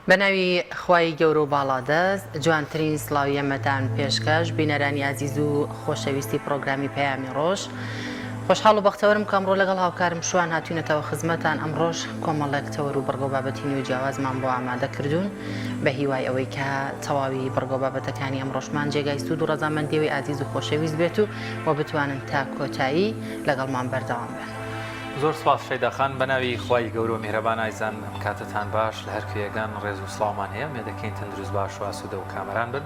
بەناوی خوای گەورە و باڵادەست جوانترین سڵاوی ئێمەتان پێشکەش بینەرانی ئازیز و خۆشەویستی پڕۆگرامی پەیامی ڕۆژ. خۆشحاڵ و بەختەوەرم کە ئەمڕۆ لەگەڵ هاوکارم شوان هاتوینەتەوە خزمەتان ئەمڕۆش کۆمەڵێک تەوەر و بڕگە و بابەتی نوێ و جیاوازمان بۆ ئامادە کردوون بە هیوای ئەوەی کە تەواوی بڕگە و بابەتەکانی ئەمڕۆشمان جێگای سوود و ڕەزامەندی ئەوی ئازیز و خۆشەویست بێت و و بتوانن تا کۆتایی لەگەڵمان بەردەوام بن. زۆر سوپاس شەیدا خان بەناوی خوای گەورەو میهرەبان ئایزان ئەم کاتەتان باش لە هەر کوێیەگان ڕێز و سڵاومان هەیە ئومێدەکەین تەندروست باش و ئاسوودە و کامەران بن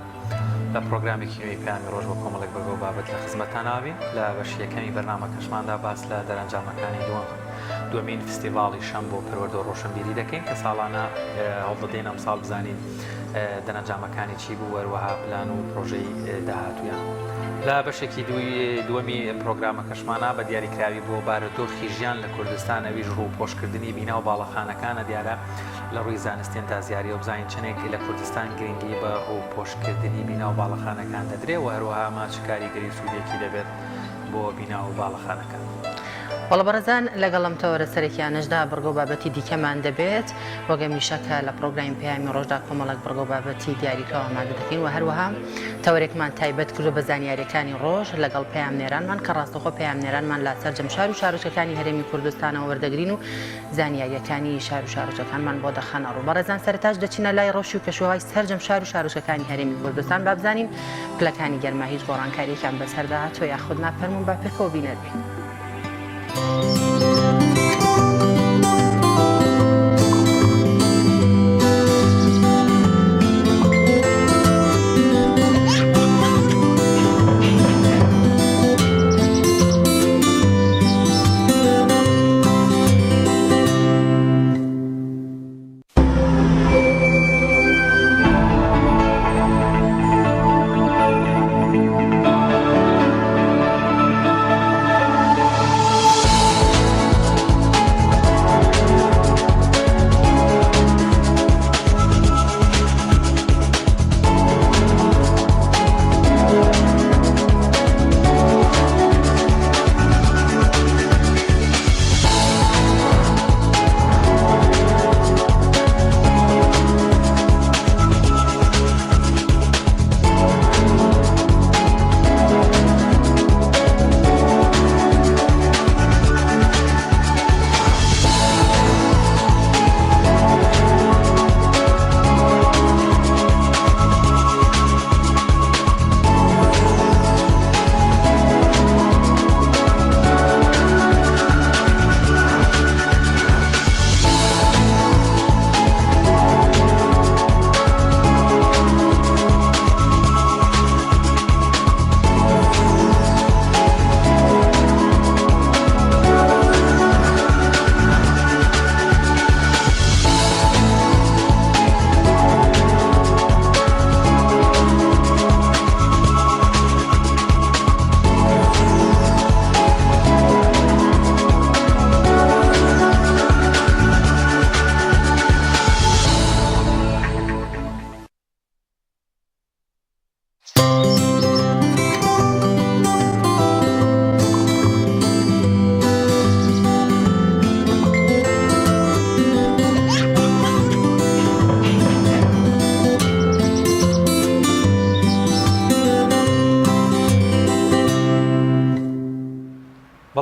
لە پڕۆگرامێکی نوێی پەیامی ڕۆژ بە کۆمەڵێک بڕگە و بابەت لە خزمەتتان ئابین لە بەشی یەکەمی بەرنامەکەشماندا باس لە دەرەنجامەکانی دووەم دووەمین فستیڤاڵی شەم بۆ پەروەردە و ڕۆشنبیری دەکەین کە ساڵانە هەوڵدەدەین ئەمساڵ بزانین دەرەنجامەکانی چی بوو وەروەها پلان و پرۆژەی داهاتوویان. لە بەشێکی دووەمی پرۆگرامەکەشمانا بە دیاریکراوی بۆ بارودۆخی ژیان لە کوردستان ئەویش ڕووپۆشکردنی بینا و باڵەخانەکانە دیارە لە ڕووی زانستی ئەندازیاریەوە بزانین چەندێک لە کوردستان گرنگی بە ڕووپۆشکردنی بینا و باڵەخانەکان دەدرێ و هەروەها ئەمە چ کاریگەری و سوودێکی دەبێت بۆ بینا و باڵەخانەکان. بەڵێ بەڕێزان لەگەڵ ئەم تەوەرە سەرەکیانەشدا بڕگە و بابەتی دیکەمان دەبێت وەک هەمیشە کە لە پڕۆگرامی پەیامی ڕۆژدا کۆمەڵێک بڕگە و بابەتی دیاریکراو ئامادە دەکەین و هەروەها تەوەرێکمان تایبەت کردووە بە زانیاریەکانی ڕۆژ لەگەڵ پەیامنێرانمان کە ڕاستەوخۆ پەیامنێرانمان لە سەرجەم شار و شارۆچکەکانی هەرێمی کوردستانەوە وەردەگرین و زانیاریەکانی شار و شارۆچکەکانمان بۆ دەخەنە ڕوو. بەڕێزان سەرەتاش دەچینە لای ڕەوشی و کەشوهەوای سەرجەم شار و شارۆچکەکانی هەرێمی کوردستان با بزانین پلەکانی گەرما هیچ گۆڕانکاریەکیان بەسەردا هاتووە یاخود نا فەرموون با پێکەوە بینەر بین.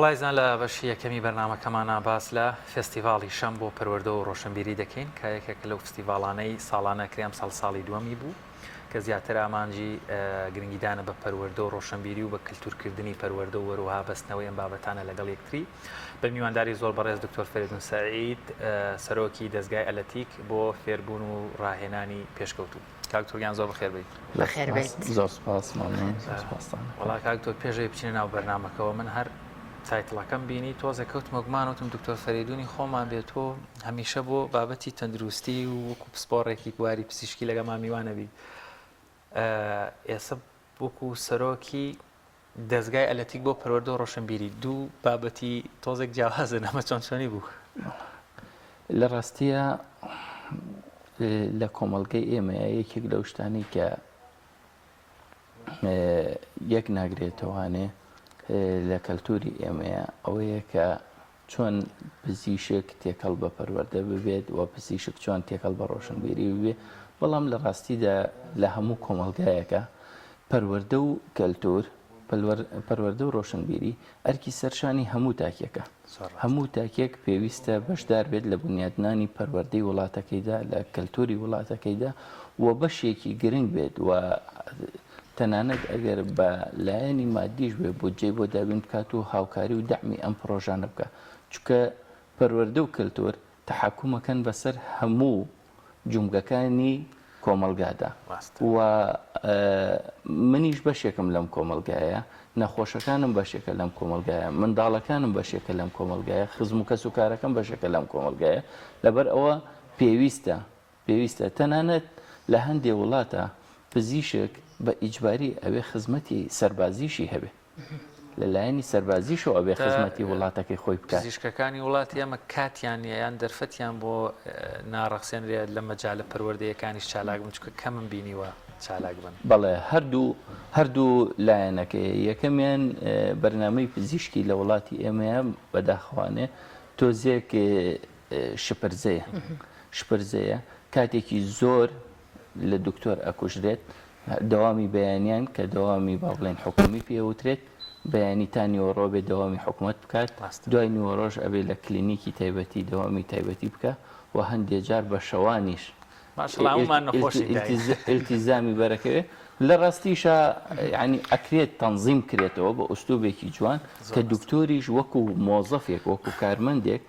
بەڵایزان لە بەشی یەکەمی بەرنامەکەمانە باس لە فێستیڤاڵی شەم بۆ پەروەردە و ڕۆشنبیری دەکەین کە یەکێکە لەو فستیڤاڵانەی ساڵانە کرێ ئەمساڵ ساڵی دووەمی بوو کە زیاتر ئامانجی گرنگیدانە بە پەروەردە و ڕۆشنبیری و بە کلتورکردنی پەروەردە و وەروها بەستنەوەی ئەم بابەتانە لەگەڵ یەکتری بە میوانداری زۆر بەڕێز دکتۆر فەرێدون سەعید سەرۆکی دەزگای ئەلەتیک بۆ فێربوون و ڕاهێنانی پێشکەوتوو. کاک دکتۆر گیان زۆر بەخێر بێیت. بەخێر بێیت. زۆر سپاس مەمنون زۆر سپاستان. وەڵا کاک دکتۆر پێش ئەوەی بچینە ناو بەرنامەکەوە من هەر title ەکەم بینی تۆزێک کەوتمە گومان وتم دکتۆر فەرەیدونی خۆمان بێ تۆ هەمیشە بۆ بابەتی تەندروستی و وەکو پسپۆڕێکی بواری پزیشکی لەگەڵمان میوانە بی ئێستا وەکو سەرۆکی دەزگای ئەلەتیک بۆ پەروەردە و ڕۆشنبیری دوو بابەتی تۆزێک جیاوازن ئەمە چۆن چۆنی بوو؟ لە ڕاستیە لە کۆمەڵگەی ئێمەیە یەکێک لەو شتانەی کە یەک ناگرێتەوانێ لە کەلتوری ئێمەیە ئەوەیە کە. چۆن پزیشک تێکەڵ بە پەروەردە ببێت و پزیشک چۆن تێکەڵ بە ڕۆشنبیری ببێت، بەڵام لە ڕاستیدا لە هەموو کۆمەڵگایەکا پەروەردە و کەلتور، پەروەردە و ڕۆشنبیری ئەرکی سەرشانی هەموو تاکێکە. هەموو تاکێک پێویستە بەشدار بێت لە بونیادنانی پەروەردەی وڵاتەکەیدا، لە کەلتوری وڵاتەکەیدا و بەشێکی گرنگ بێت و تەنانەت ئەگەر بە لایەنی مادیش بێ بودجەی بۆ دابین بکات و هاوکاری و دەعمی ئەم پڕۆژانە بکات چونکە پەروەردە و کەلتور تەحەکومەکەن بەسەر هەموو جومگەکانی کۆمەڵگادا و منیش بەشێکم لەم کۆمەڵگایە، نەخۆشەکانم بەشێکە لەم کۆمەڵگایە، منداڵەکانم بەشێکە لەم کۆمەڵگایە، خزم و کەسوکارەکەم بەشێکە لەم کۆمەڵگایە، لەبەر ئەوە پێویستە پێویستە تەنانەت لە هەندێ وڵاتە پزیشک بە ئیجباری ئەبێ خزمەتی سەربازیشی هەبێ. لە لایەنی سەربازیشەوە ئەبێ خزمەتی وڵاتەکەی خۆی بکات. پزیشکەکانی وڵاتی ئێمە کاتیان نییە یان دەرفەتیان بۆ ناڕەخسێنرێت لە مەجالە پەروەردەیەکانیش چالاک بن چونکە کەمم بینیوە چالاک بن. بەڵێ هەردوو هەردوو لایەنەکەی یەکەمیان بەرنامەی پزیشکی لە وڵاتی ئێمەیە بەداخەوانێ تۆزێک شپرزەیە شپرزەیە کاتێکی زۆر لە دکتۆر ئەکوژرێت دەوامی بەیانیان کە دەوامی با بڵێن حکومی پێ وترێت بەیانی تا نیوەڕۆ بێ دەوامی حکومەت بکات دوای نیوەڕۆژ ئەبێ لە کلینیکی تایبەتی دەوامی تایبەتی بکە و هەندێ جار بە شەوانیش ئیلتیزامی بەرەکەوێ لە ڕاستیشا یانی ئەکرێت تەنزیم کرێتەوە بە ئوسلوبێکی جوان کە دکتۆریش وەکو مۆزەفێک وەکو کارمەندێک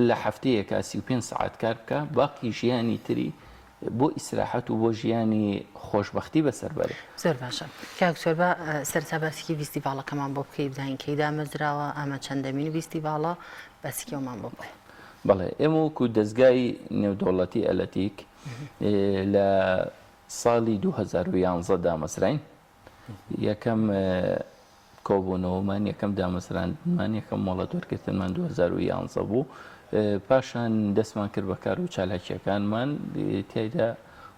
لە هەفتەیەکا 35 سەعات کار بکا باقی ژیانی تری بۆ ئیسراحەت و بۆ ژیانی خۆشبەختی بەسەر بەرێ. زۆر باشە کاک دکتۆر با سەرەتا باسێکی ڤیستیڤاڵەکەمان بۆ بکەی بزانین کەی دامەزراوە ئەمە چەندەمین ڤیستیڤاڵە باسێکی ئەومان بۆ بکە. بەڵێ ئێمە وەکو دەزگای نێودەوڵەتی ئەلەتیک لە ساڵی 2011 دامەزراین یەکەم کۆبوونەوەمان، یەکەم دامەزراندنمان، یەکەم مۆڵەت وەرگرتنمان 2011 بوو. پاشان دەستمان کرد بە کار و چالاکییەکانمان، تیایدا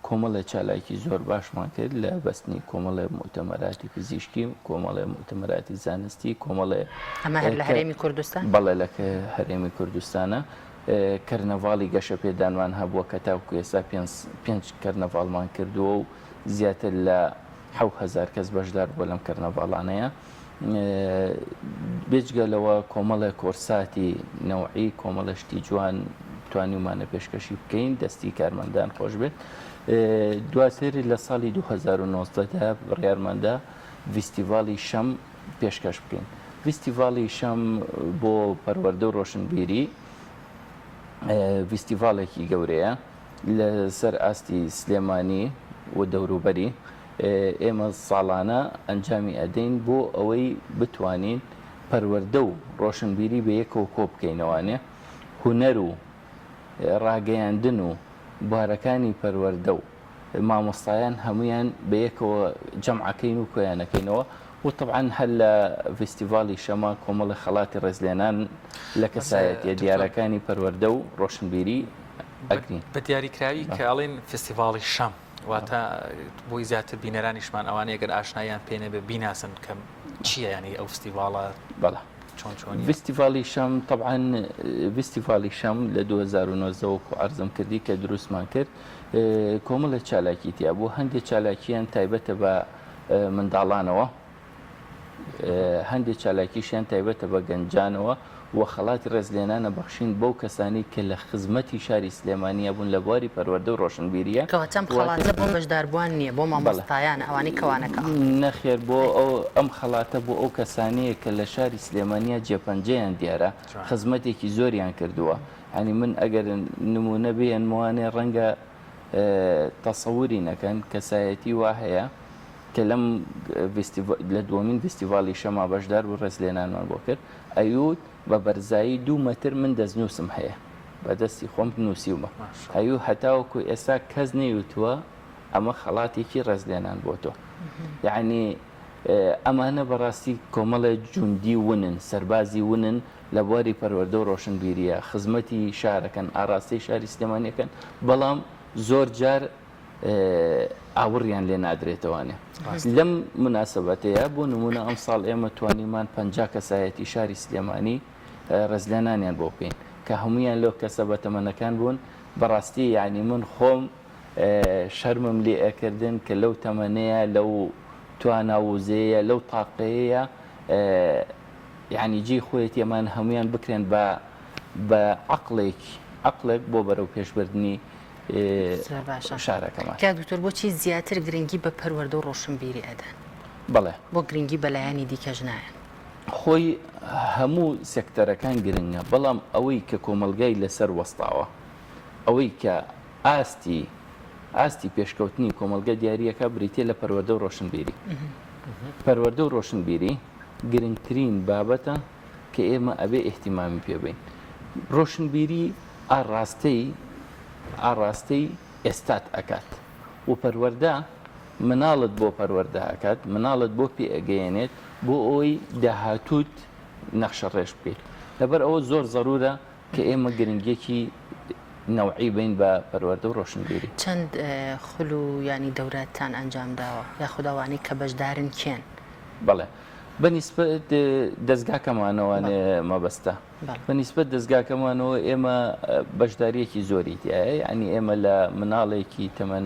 کۆمەڵێ چالاکی زۆر باشمان کرد لە بەستنی کۆمەڵێ موئتەمەراتی پزیشکی، کۆمەڵێ موئتەمەراتی زانستی، کۆمەڵێ ئەمە هەر لە هەرێمی کوردستان؟ بەڵێ لە هەرێمی کوردستانە. کەرنەڤاڵی گەشەپێدانمان هەبووە کە تاوەکو ئێستا پێنج کەرنەڤاڵمان کردووە و زیاتر لە 7000 کەس بەشدار بووە لەم کەرنەڤاڵانەیە. بێجگە لەوە کۆمەڵێ کۆرساتی نەوعی کۆمەڵێ شتی جوان توانیومانە پێشکەشی بکەین دەستی کارمەندان خۆش بێت. دواتر لە ساڵی 2019 دا بڕیارماندا ڤیستیڤاڵی شەم پێشکەش بکەین. ڤیستیڤاڵی شەم بۆ پەروەردە و ڕۆشنبیری ڤیستیڤاڵێکی گەورەیە. لەسەر ئاستی سلێمانی و دەوروبەری ئێمە ساڵانە ئەنجامی ئەدەین بۆ ئەوەی بتوانین پەروەردە و ڕۆشنبیری بە یەکەوە کۆ بکەینەوانێ هونەر و ڕاگەیاندن و بوارەکانی پەروەردە و مامۆستایان هەمویان بە یەکەوە جەمعەکەین و کۆیانەکەینەوە و تەبعەن هەر لە ڤیستیڤاڵی شەما کۆمەڵێ خەڵاتی ڕێزلێنان لە کەسایەتیە دیارەکانی پەروەردە و ڕۆشنبیری ئەگرین. بە دیاریکراوی کە ئەڵێن فستیڤاڵی شەم واتە بۆی زیاتر بینەرانیشمان ئەوانەی گەر ئاشناییان پێ نەبێ بیناسن کە چییە یانی ئەو فستیڤاڵە بەڵێ چۆن چۆنیە؟ ڤیستیڤاڵی شەم تەبعەن ڤیستیڤاڵی شەم لە 2019 وەکو عەرزم کردی کە دروستمان کرد کۆمەڵێ چالاکی تیا بوو هەندێک چالاکیان تایبەتە بە منداڵانەوە هەندێک چالاکیشیان تایبەتە بە گەنجانەوە و خەڵاتی ڕێزلێنانە بەخشین بەو کەسانەی کە لە خزمەتی شاری سلێمانییە بوون لە بواری پەروەردە و ڕۆشنبیرییە. کەواتە ئەم خەڵاتە بۆ بەشداربووان نییە، بۆ مامۆستایانە، ئەوانەی کە وانەکە ئەڵێن. نەخێر بۆ ئەو ئەم خەڵاتە بۆ ئەو کەسانەیە کە لە شاری سلێمانییە جێپەنجەیان دیارە، خزمەتێکی زۆریان کردووە. یانی من ئەگەر نموونە بهێنمەوانێ ڕەنگە تەسەوری نەکەن، کەسایەتی وا هەیە کە لەم لە دووەمین ڤیستیڤاڵی شەما بەشدار بوو ڕێزلێنانمان بۆ کرد ئەیوت بە بەرزایی دوو مەتر من دەستنووسم هەیە بە دەستی خۆم نووسیومە ئەیو هەتاوەکو ئێستا کەس نەیوتووە ئەمە خەڵاتێکی ڕێزلێنان بۆ تۆ یعنی ئەمانە بەڕاستی کۆمەڵێ جوندی ونن سەربازی ونن لە بواری پەروەردە و ڕۆشنبیریە خزمەتی شارەکەن ئاراستەی شاری سلێمانیەکەن بەڵام زۆر جار ئاوڕیان لێ نادرێتەوانێ. لەم موناسەبەتەیا بۆ نموونە ئەمساڵ ئێمە توانیمان 50 کەسایەتی شاری سلێمانی ڕێزلێنانیان بۆ بکەین کە هەموویان لەو کەسە بەتەمەنەکان بوون بەڕاستی یانی من خۆم شەرمم لێ ئەکردن کە لەو تەمەنەیە لەو توانا و وزەیە لەو تاقەیە یانی جێی خۆیەتی ئەمان هەمویان بکرێن بە بە عەقڵێک عەقڵێک بۆ بەرەو پێشبردنی زۆر باشە شارەکەمان. کاک دکتۆر بۆچی زیاتر گرنگی بە پەروەردە و ڕۆشنبیری ئەدەن؟ بەڵێ. بۆ گرنگی بە لایەنی دیکەش نایەن؟ خۆی هەموو سێکتەرەکان گرنگە بەڵام ئەوەی کە کۆمەڵگای لەسەر وەستاوە ئەوەی کە ئاستی ئاستی پێشکەوتنی کۆمەڵگە دیاریەکە بریتیە لە پەروەردە و ڕۆشنبیری. پەروەردە و ڕۆشنبیری گرنگترین بابەتە کە ئێمە ئەبێ ئیهتیمامی پێ بەین. ڕۆشنبیری ئاڕاستەی ئاڕاستەی ئێستات ئەکات و پەروەردە مناڵت بۆ پەروەردە ئەکات، مناڵت بۆ پێ ئەگەیەنێت بۆ ئەوەی داهاتووت نەخشە ڕێژ بکەیت. لەبەر ئەوە زۆر زەروورە کە ئێمە گرنگیەکی نەوعی بەین بە پەروەردە و ڕۆشنبیری. چەند خول و یانی دەورەتان ئەنجام داوە یاخود ئەوانەی کە بەشدارن کێن؟ بەڵێ بە نیسبەت دەزگاکەمانەوە مەبەستە بە نیسبەت دەزگاکەمانەوە ئێمە بەشداریەکی زۆری تیایە یانی ئێمە لە مناڵێکی تەمەن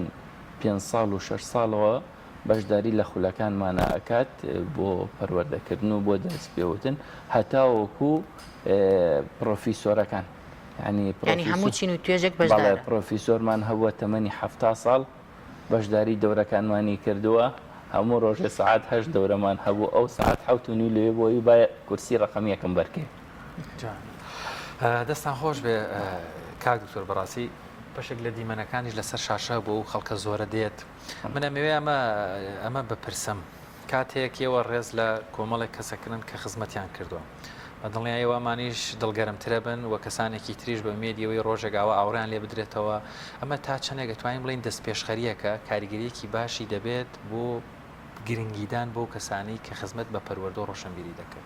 پێنج ساڵ و شەش ساڵەوە بەشداری لە خولەکانمانا ئەکات بۆ پەروەردەکردن و بۆ دەرس پێوتن هەتاوەکو پرۆفیسۆرەکان یعنی یعنی هەموو چین و توێژێک بەشدارە پرۆفیسۆرمان هەبووە تەمەنی 70 ساڵ بەشداری دەورەکانمانی کردووە هەموو ڕۆژێ سەعات هەشت دەورەمان هەبوو ئەو سەعات حەوت و نیو لەوێ بۆی با کورسی ڕەقەم یەکەم بەرکەوێ. دەستان خۆش بێ کاک دکتۆر بەڕاستی بەشێک لە دیمەنەکانیش لەسەر شاشە بوو و خەڵکە زۆرە دێت من ئەمەوێ ئەمە ئەمە بپرسم کاتێک ئێوە ڕێز لە کۆمەڵێک کەسەکردن کە خزمەتیان کردووە بە دڵنیایەوە ئەمانیش دڵگەرمترە بن و کەسانێکی تریش بە ئومێدی ئەوەی ڕۆژێک ئاوا ئاوڕیان لێ بدرێتەوە ئەمە تا چەندێک ئەتوانین بڵێین دەستپێشخەرییەکە کاریگەرییەکی باشی دەبێت بۆ گرنگیدان بەو کەسانەی کە خزمەت بە پەروەردە و ڕۆشنبیری دەکەن؟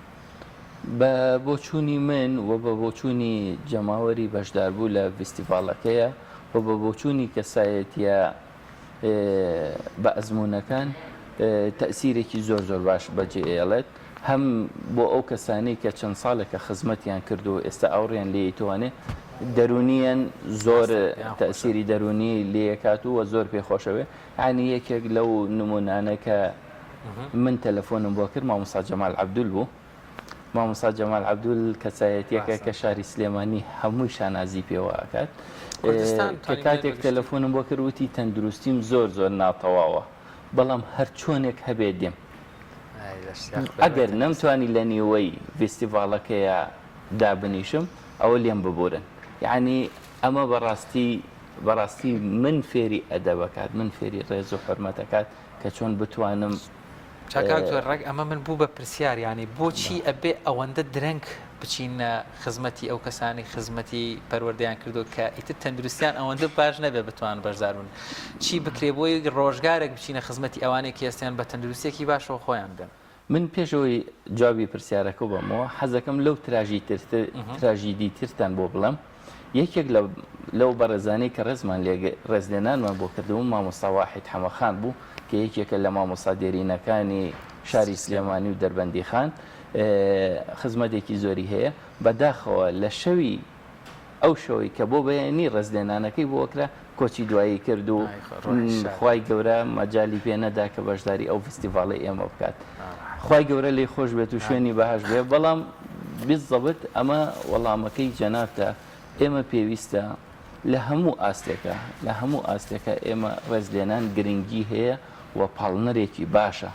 بە بۆچوونی من و بە بۆچوونی جەماوەری بەشداربوو لە ڤیستیڤاڵەکەیە و بە بۆچوونی کەسایەتییە بە ئەزموونەکان تەئسیرێکی زۆر زۆر باش بەجێ ئێڵێت هەم بۆ ئەو کەسانەی کە چەند ساڵێکە خزمەتیان کردو ئێستا ئاوڕیان لێی توانێ دەرونیەن زۆر تەئسیری دەرونی لێکات و زۆر پێ خۆشەوێ یانی یەکێک لەو نمونانە کە من تەلەفۆنم بۆ کرد مامۆستا جەمال عەبدول بوو مامۆستا جەمال عەبدول کەسایەتیەکە کە شاری سلێمانی هەمووی شانازی پێوە ئەکات کە کاتێک تەلەفۆنم بۆ کرد وتی تەندروستیم زۆر زۆر ناتەواوە بەڵام هەر چۆنێک هەبێ دێم ئەگەر نەمتوانی لە نیوەی ڤیستیڤاڵەکەیا دابنیشم ئەوە لێم ببورن یەعنی ئەمە بەڕاستی بەڕاستی من فێری ئەدەبەکات من فێری ڕێز و حورمەتەکات کە چۆن بتوانم چاک کاک زۆر ڕێک ئەمە من بوو بە پرسیار یانی بۆچی ئەبێ ئەوەندە درەنگ بچینە خزمەتی ئەو کەسانی خزمەتی پەروەردەیان کردو کە ئیتر تەندروستیان ئەوەندە باش نەبێ بتوان بەشدار بن چی بکرێ بۆی ڕۆژگارێک بچینە خزمەتی ئەوانەی کە ئێستیان بە تەندروستیەکی باشەوە خۆیان بێن. من پێش ئەوەی جوابی پرسیارەکە بەمەوە حەزەکەم لەو تراژیدی ترتان بۆ بڵێم یەکێک لە لەو بەڕێزانەی کە ڕێزمان لێ ڕێزلێنانمان بۆ کردبوو مامۆستا واحید حەمەخان بوو کە یەکێکە لە مامۆستا دێرینەکانی شاری سلێمانی و دەربەندیخان خزمەتێکی زۆری هەیە بەداخەوە لە شەوی ئەو شەوەی کە بۆ بەیانی ڕێزلێنانەکەی بۆ کرا کۆچی دوایی کرد و خوای گەورە مەجالی پێ نەدا کە بەشداری ئەو فستیڤاڵەی ئێمە بکات خوای گەورە لێی خۆش بێت و شوێنی بەهەشت بێ بەڵام بالضبط ئەمە وەڵامەکەی جەنابتە ئێمە پێویستە لە هەموو ئاستێکە لە هەموو ئاستێکە ئێمە ڕێزلێنان گرنگی هەیە و پاڵنەرێکی باشە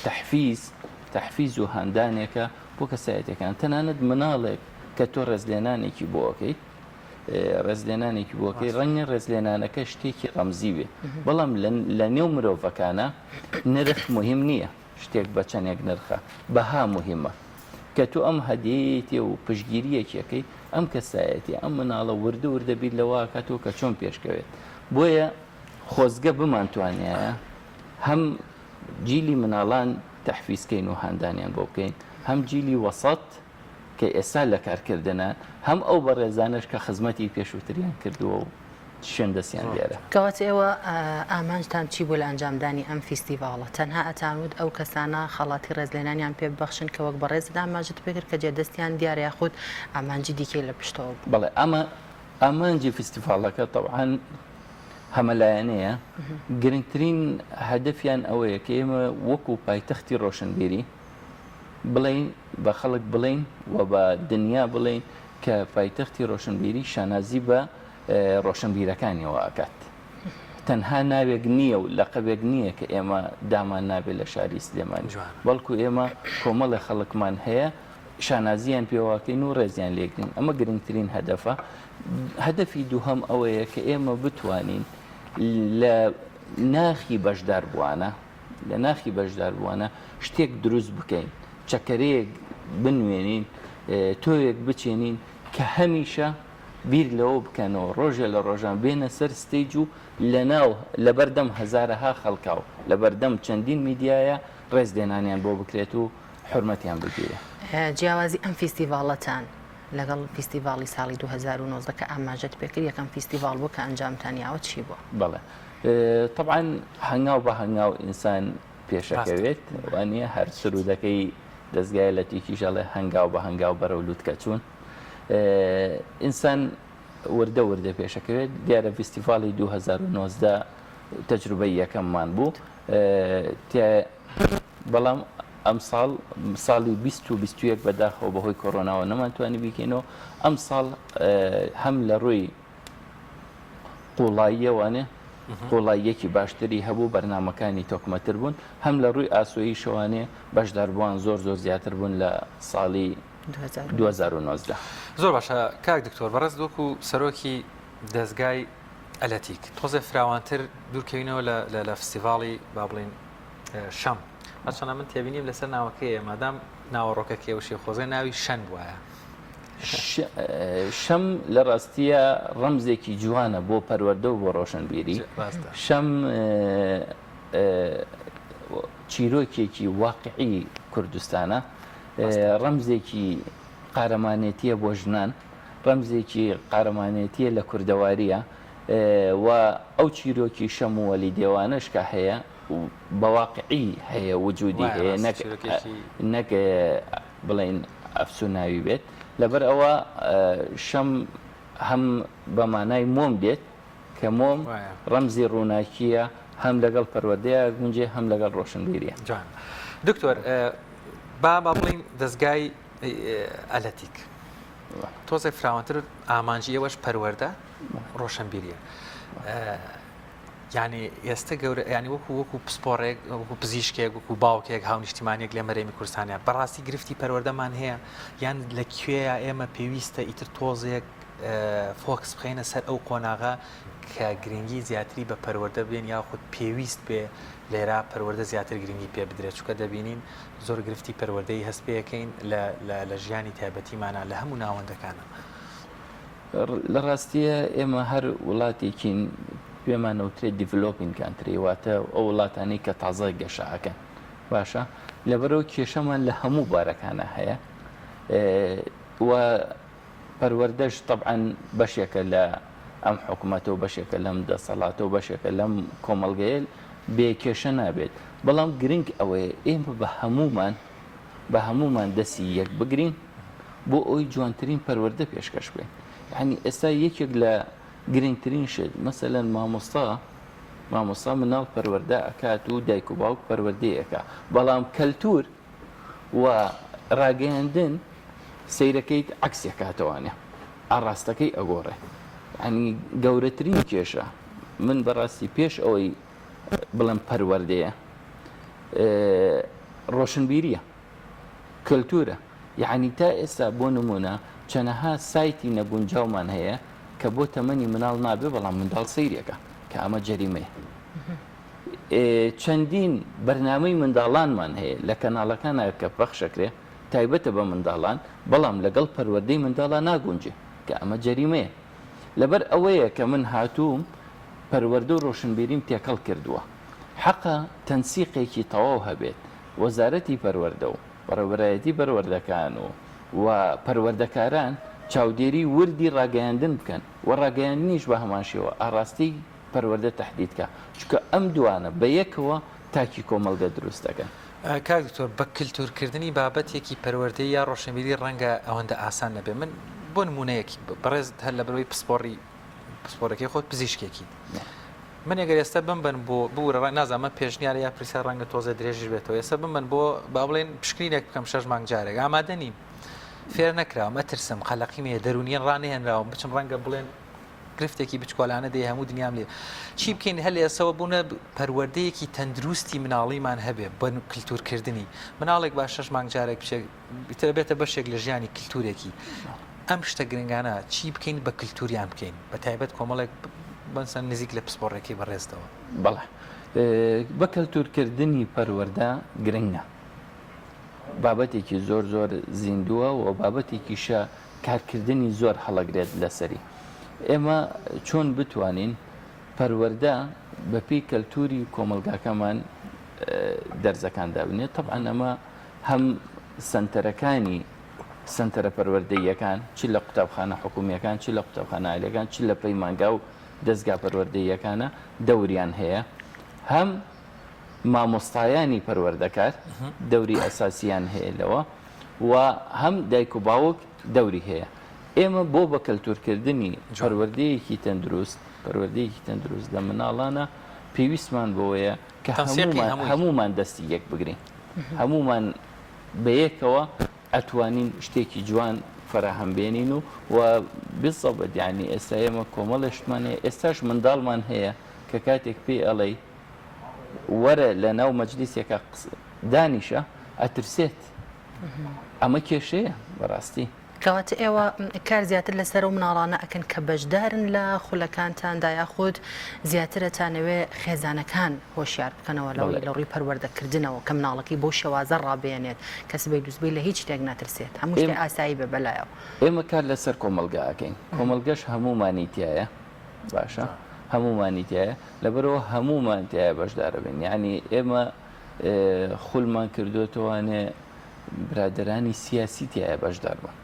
تحفیز تحفیز و هاندانێکە بۆ کەسایەتەکان تەنانەت مناڵێک کە تۆ ڕێزلێنانێکی بۆ ئەکەیت ڕێزلێنانێکی بۆ ئەکەی ڕەنگە ڕێزلێنانەکە شتێکی ڕەمزی بێ بەڵام لە نێو مرۆڤەکانە نرخ مهم نییە شتێک بە چەندێک نرخە بەها مهمە کە تۆ ئەم هەدیەیەتی و پشتگیریەکیەکەی ئەم کەسایەتی ئەم مناڵە وردە وردە بیر لەوە کاتەوە کە چۆن پێشکەوێت بۆیە خۆزگە بمانتوانیایە هەم جیلی مناڵان تەحفیزکەین و هاندانیان بۆ بکەین هەم جیلی وەسەت کە ئێستا لە کارکردنە، هەم ئەو بەڕێزانەش کە خزمەتی پێشووتریان کردووە و. شوێن دەستیان دیارە. کەواتە ئێوە ئامانجتان چی بوو لە ئەنجامدانی ئەم فیستیڤاڵە؟ تەنها ئەتانوت ئەو کەسانە خەڵاتی ڕێزلێنانیان پێ ببەخشن کە وەک بەڕێزت ئاماژەت پێ کرد کە جێدەستیان دیارە یاخود ئامانجی دیکەی لە پشتەوە بوو؟ بەڵێ ئەمە ئامانجی فیستیڤاڵەکە تەبعەن هەمەلایەنەیە، گرنگترین هەدەفیان ئەوەیە کە ئێمە وەکو پایتەختی ڕۆشنبیری بڵێین بە خەڵک بڵێین و بە دنیا بڵێین کە پایتەختی ڕۆشنبیری شانازی بە ڕۆشنبیرەکانیەوە ئەکات. تەنها ناوێک نییە و لەقەبێک نییە کە ئێمە دامان نابێت لە شاری سلێمانی، بەڵکو ئێمە کۆمەڵێ خەڵکمان هەیە شانازییان پێوەکەین و ڕێزیان لێگرین. ئەمە گرنگترین هەدەفە. هەدەفی دووهەم ئەوەیە کە ئێمە بتوانین لە ناخی بەشداربووانە لە ناخی بەشداربووانە شتێک دروست بکەین، چەکەرەیەک بنوێنین، تۆوێک بچێنین کە هەمیشە بیر لەوە بکەنەوە ڕۆژێ لە ڕۆژان بێنە سەر stage و لەناو لەبەردەم هەزارەها خەڵکا و لەبەردەم چەندین میدیایە ڕێزلێنانیان بۆ بکرێت و حورمەتیان بگیرێ. جیاوازی ئەم فیستیڤاڵەتان لەگەڵ فیستیڤاڵی ساڵی 2019 کە ئاماژەت پێکرد یەکەم فیستیڤاڵ بوو کە ئەنجامتان یاوە چی بووە؟ بەڵێ تەبعەن هەنگاو بە هەنگاو ئینسان پێشەکەوێت وانە هەر سرودەکەی دەستگای لە تیکیش ئەڵێ هەنگاو بە هەنگاو بەرەو لوتکە چوون ئینسان وردە وردە پێشەکەوێت دیارە فیستیڤاڵی 2019 تەجروبەی یەکەممان بوو بەڵام ئەمساڵ ساڵی 20 و 21 بەداخەوە بەهۆی کۆرۆناوە نەمانتوانی بیکەینەوە ئەمساڵ هەم لە ڕووی قوڵاییەوانێ قوڵاییەکی باشتری هەبوو بەرنامەکانی تۆکمەتر بوون هەم لە ڕووی ئاسۆییشەوانێ بەشداربووان زۆر زۆر زیاتر بوون لە ساڵی 2019. زۆر باشە کاک دکتۆر بەڕێز وەکو سەرۆکی دەزگای ئەلەتیک تۆزێ فراوانتر دوورکەوینەوە لە فستیڤاڵی با بڵین شەم هەرچەندە من تێبینیم لەسەر ناوەکەیە مادام ناوەڕۆکەکەی وشی خۆزگە ناوی شەن بوایە. شەم لە ڕاستیە ڕەمزێکی جوانە بۆ پەروەردە و بۆ ڕۆشنبیری. شەم چیرۆکێکی واقعی کوردستانە، ڕەمزێکی قارەمانێتیە بۆ ژنان، ڕەمزێکی قارەمانێتیە لە کوردەواریە و ئەو چیرۆکی شەم و وەلی دێوانەش کە هەیە بە واقعی هەیە وجودی هەیە نەک بڵێین ئەفسوناوی بێت، لەبەر ئەوە شەم هەم بە مانای مۆم دێت کە مۆم ڕەمزی ڕووناکییە هەم لەگەڵ پەروەردەیا ئەگونجێ هەم لەگەڵ ڕۆشنبیریە. جوان دکتۆر با با بڵێین دەزگای ئەلەتیک تۆزێ فراوانتر ئامانجی ئێوەش پەروەردە ڕۆشنبیریە یانی ئێستە گەورە یانی وەکو وەکو پسپۆڕێک وەکو پزیشکێک وەکو باوکێک هاونیشتیمانێک لە مەرێمی کوردستانە بەڕاستی گرفتی پەروەردەمان هەیە یان لە کوێیە ئێمە پێویستە ئیتر تۆزێک focus بخەینە سەر ئەو قۆناغە کە گرنگی زیاتری بە پەروەردە بدەین یاخود پێویست بێ لێرە پەروەردە زیاتر گرنگی پێ بدرێت چونکە دەبینین زۆر گرفتی پەروەردەی هەست پێەکەین لە ژیانی تایبەتیمانە لە هەموو ناوەندەکانە. لە ڕاستییا ئێمە هەر وڵاتێکین پێمان ئەوترێت developing country واتە ئەو وڵاتانەی کە تازە گەشە ئەکەن باشە لەبەرەوە کێشەمان لە هەموو بارەکانە هەیە و پەروەردەش طبعا بەشێکە لە ئەم حکومەتە و بەشێکە لەم دەسەڵاتە و بەشێکە لەم کۆمەڵگەیە بێ کێشە نابێت بەڵام گرنگ ئەوەیە ئێمە بە هەمومان بە هەموومان دەستی یەک بگرین بۆ ئەوی جوانترین پەروەردە پێشکەش بکەین یعنی ئێستا یەکێک لە گرنگترین شت مەسەلەن مامۆستا مامۆستا مناڵ پەروەردە ئەکات و دایک و باوک پەروەردەی ئەکا بەڵام کەلتور و ڕاگەیاندن سەیرەکەیت عەکسی ئەکاتەوانێ ئاڕاستەکەی ئەگۆڕێ یعنی گەورەترین کێشە من بەڕاستی پێش ئەوەی بڵێم پەروەردەیە ڕۆشنبیریە کەلتورە یعنی تا ئێستا بۆ نمونە چەنەها سایتی نەگونجاومان هەیە کە بۆ تەمەنی مناڵ نابێ بەڵام منداڵ سەیرێکە کە ئەمە جەریمەیە چەندین بەرنامەی منداڵانمان هەیە لە کەناڵەکانە کە پەخشەکرێ تایبەتە بە منداڵان بەڵام لەگەڵ پەروەردەی منداڵا ناگونجێ کە ئەمە جەریمەیە لەبەر ئەوەیە کە من هاتووم پەروەردە و ڕۆشنبیریم تێکەڵ کردووە. حەقە تەنسیقێکی تەواو هەبێت، وەزارەتی پەروەردە و بەڕێوەبەرایەتی پەروەردەکان و و پەروەردەکاران چاودێری وردی ڕاگەیاندن بکەن و ڕاگەیاندنیش بە هەمان شێوە ئاڕاستەی پەروەردە تەحدید کا، چونکە ئەم دوانە بە یەکەوە تاکی کۆمەڵگە دروست دەکەن. کاک دکتۆر بە کلتورکردنی بابەتێکی پەروەردەیی یا ڕۆشنبیری ڕەنگە ئەوەندە ئاسان نەبێ من بۆ نمونەیەک بەڕێزت هەر لەبەرئەوەی پسپۆڕی پسپۆڕەکەی خۆت پزیشکێکیت من ئەگەر ئێستا بمبەن بۆ بورە ڕای نازانم ئەمە پێشنیارە یا پرسیار ڕەنگە تۆزێ درێژیش بێتەوە ئێستا بمبەن بۆ با بڵێن پشکنینێک بکەم شەش مانگ جارێک ئامادە نیم فێر نەکراوم ئەترسم قەلەقیم هەیە دەروونیان ڕانەهێنراوم بچم ڕەنگە بڵێن گرفتێکی بچکۆلانە دێ هەموو دنیام لێ چی بکەین هەر لە ئێسەوە بوونە پەروەردەیەکی تەندروستی مناڵیمان هەبێ بە کللتورکردنی مناڵێک با شەش مانگ جارێک بچێت ئیتر بێتە بەشێک لە ژیانی کللتورێکی ئەم شتە گرنگانە چی بکەین بە کللتوریان بکەین بە تایبەت کۆمەڵێک بەنسەن نزیک لە پسپۆڕێکی بەڕێزتەوە. بەڵێ بە کەلتورکردنی پەروەردە گرنگە بابەتێکی زۆر زۆر زیندووە و بابەتێکیشە کارکردنی زۆر هەڵەگرێت لەسەری. ئێمە چۆن بتوانین پەروەردە بەپێی کەلتوری کۆمەڵگاکەمان دەرزەکان دابنێت؟ تەبعەن ئەمە هەم سەنتەرەکانی سەنتەرە پەروەردەییەکان چ لە قوتابخانە حکومییەکان چ لە قوتابخانە عالیەکان چ لە پەیمانگا و دەزگا پەروەردەییەکانە دەوریان هەیە هەم مامۆستایانی پەروەردەکار دەوری ئەساسیان هەیە لەوە و هەم دایک و باوک دەوری هەیە. ئێمە بۆ بە کەلتورکردنی پەروەردەیەکی تەندروست، پەروەردەیەکی تەندروست لە مناڵانە پێویستمان بەوەیە کە هەموومان دەستی یەک بگرین. هەموومان بەیەکەوە ئەتوانین شتێکی جوان فەراهەم بێنین و و بالضبط یانی ئێستا ئێمە کۆمەڵێ شتمان هەیە ئێستاش منداڵمان هەیە کە کاتێک پێی ئەڵێی وەرە لە ناو مەجلیسێکا دانیشە ئەترسێت ئەمە کێشەیە بەڕاستی. کەواتە ئێوە کار زیاتر لەسەر ئەو مناڵانە ئەکەن کە بەشدارن لە خولەکانتاندا یاخود زیاتر ئەتانەوێ خێزانەکان هۆشیار بکەنەوە لەوەی لە ڕووی پەروەردەکردنەوە کە مناڵەکەی بەو شێوازە ڕابێنێت کە سبەی دووسبەی لە هیچ شتێک ناترسێت هەموو شتێ ئاسایی بێ بەلایەوە. ئێمە کار لەسەر کۆمەڵگا ئەکەین کۆمەڵگەش هەموومانی تیایە باشە هەموومانی تیایە لەبەرئەوە هەموومان تیایە بەشدارەبین یانی ئێمە خولمان کردۆتەوانێ برادەرانی سیاسی تیایە بەشدار بوون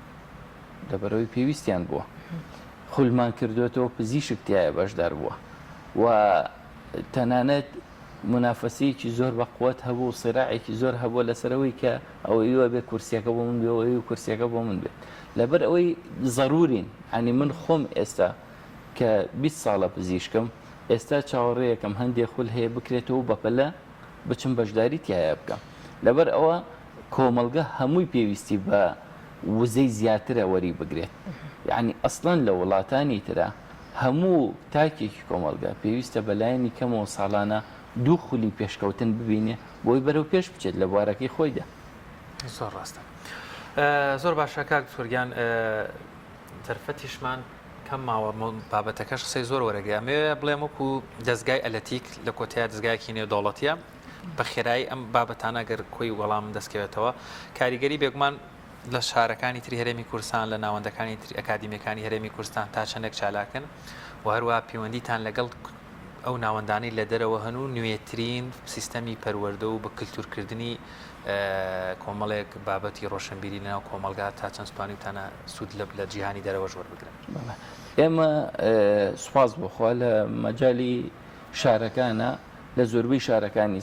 لەبەرەوەی پێویستیان بووە خولمان کردوێتەوە پزیشک تایە بەشدار بووە و تەنانەت منافەسەیەکی زۆر بە قوت هەبوو سیراعێکی زۆر هەبووە لەسەرەوەی کە ئەوەی وە بێ کورسیەکە بۆ من بێ ئەوەی کورسیەکە بۆ من بێت لەبەر ئەوەی زەرورین ئەنی من خۆم ئێستا کە 20 ساڵە پزیشکم ئێستا چاوەڕێیەکەم هەندێ خول هەیە بکرێتەوە بەپەلە بچم بەشداری تیایا بکەم لەبەر ئەوە کۆمەڵگە هەمووی پێویستی بە وزەی زیاترە وەری بگرێت یعنی ئەسڵەن لە وڵاتانی ترا هەموو تاکێکی کۆمەڵگە پێویستە بەلایەنی کەمەوە ساڵانە دوو خولی پێشکەوتن ببینێ بۆی بەرەو پێش بچێت لە بوارەکەی خۆیدا. زۆر ڕاستە زۆر باشە کاک دکتۆر گیان دەرفەتیشمان کەم ماوە بابەتەکەش قسەی زۆر وەرەگرێ ئەمەوێ بڵێم وەکو دەستگای ئەلەتیک لە کۆتای دەستگایەکی نێودەوڵەتیە بە خێرایی ئەم بابەتانە گەر کۆی وەڵام دەستکەوێتەوە کاریگەری بێگومان لە شارەکانی تری هەرێمی کوردستان لە ناوەندەکانی تری ئەکادیمیەکانی هەرێمی کوردستان تا چەندێک چالاکن و هەروە پەیوەندیتان لەگەڵ ئەو ناوەندانەی لە دەرەوە هەن و نوێترین سیستەمی پەروەردە و بە کلتورکردنی کۆمەڵێک بابەتی ڕۆشنبیری لەناو کۆمەڵگا تا چەند توانیوتانە سوود لە لە جیهانی دەرەوەش وەربگرن؟ ئێمە سوپاس بۆ خوا لە مەجالی شارەکانە لە زۆربەی شارەکانی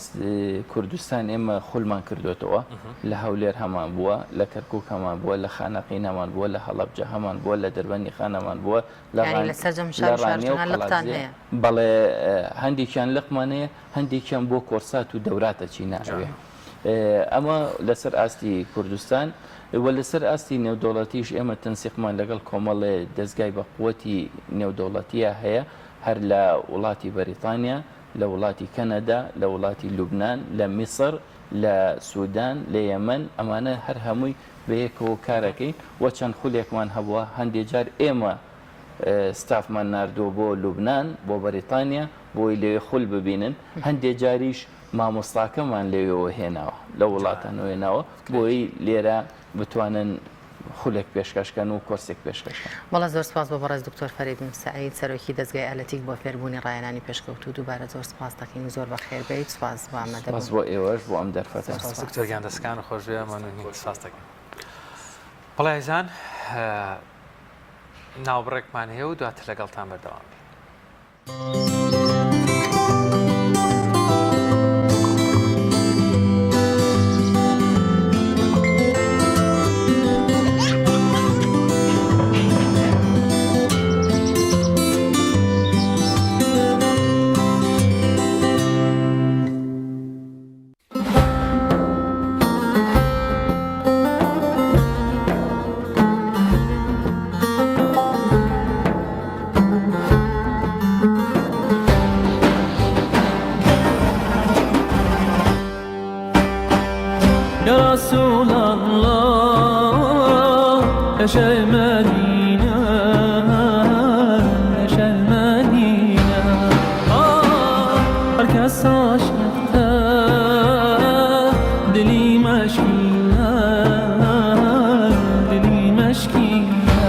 کوردستان ئێمە خولمان کردوێتەوە لە هەولێر هەمان بووە لە کەرکک هەمان بووە لە خانەقین هەمان بووە لە هەڵەبجە هەمان بووە لە دەربەندی خانەمان بووە لە ڕانیە و قەڵادزێ بەڵێ هەندێکیان لقمان هەیە هەندێکیان بۆ کۆرسات و دەورات ئەچینە ئەوێ. ئەمە لەسەر ئاستی کوردستان و لەسەر ئاستی نێودەوڵەتیش ئێمە تەنسیقمان لەگەڵ کۆمەڵێ دەزگای بەقوەتی نێودەوڵەتیە هەیە هەر لە وڵاتی بەریتانیا، لە وڵاتی کەنەدا، لە وڵاتی لوبنان، لە میسر، لە سودان، لە یەمەن، ئەمانە هەر هەمووی بەیەکەوە کارەکەین و چەند خولێکمان هەبووە هەندێ جار ئێمە ستافمان ناردووە بۆ لوبنان، بۆ بەریتانیا بۆی لەوێ خول ببینن، هەندێ جاریش مامۆستاکەمان لەوێوە هێناوە، لەو وڵاتانەوە هێناوە بۆی لێرە بتوانن خولێک پێشکەش کەن و کۆرسێک پێشکەش کەن. بەڵێ زۆر سپاس بۆ بەڕێز دکتۆر فەرەیدون سەعید سەرۆکی دەزگای ئەلەتیک بۆ فێربوونی ڕاهێنانی پێشکەوتوو دووبارە زۆر سپاس دەکەین و زۆر بەخێر بێیت سپاس بۆ ئامادەبوون. سپاس بۆ ئێوەش بۆ ئەم دەرفەتە. سپاس دکتۆر گیان دەستەکانت خۆش بێ مەمنونین سپاس دەکەین. بەڵێ ئازیزان. ناوبڕێکمان هەیە و دواتر لەگەڵتان بەردەوام بین. يا رسول الله يا شيخ مدينة يا شيخ مدينة آه هرکس عاشقته دلی مشکینه دلی مشکینه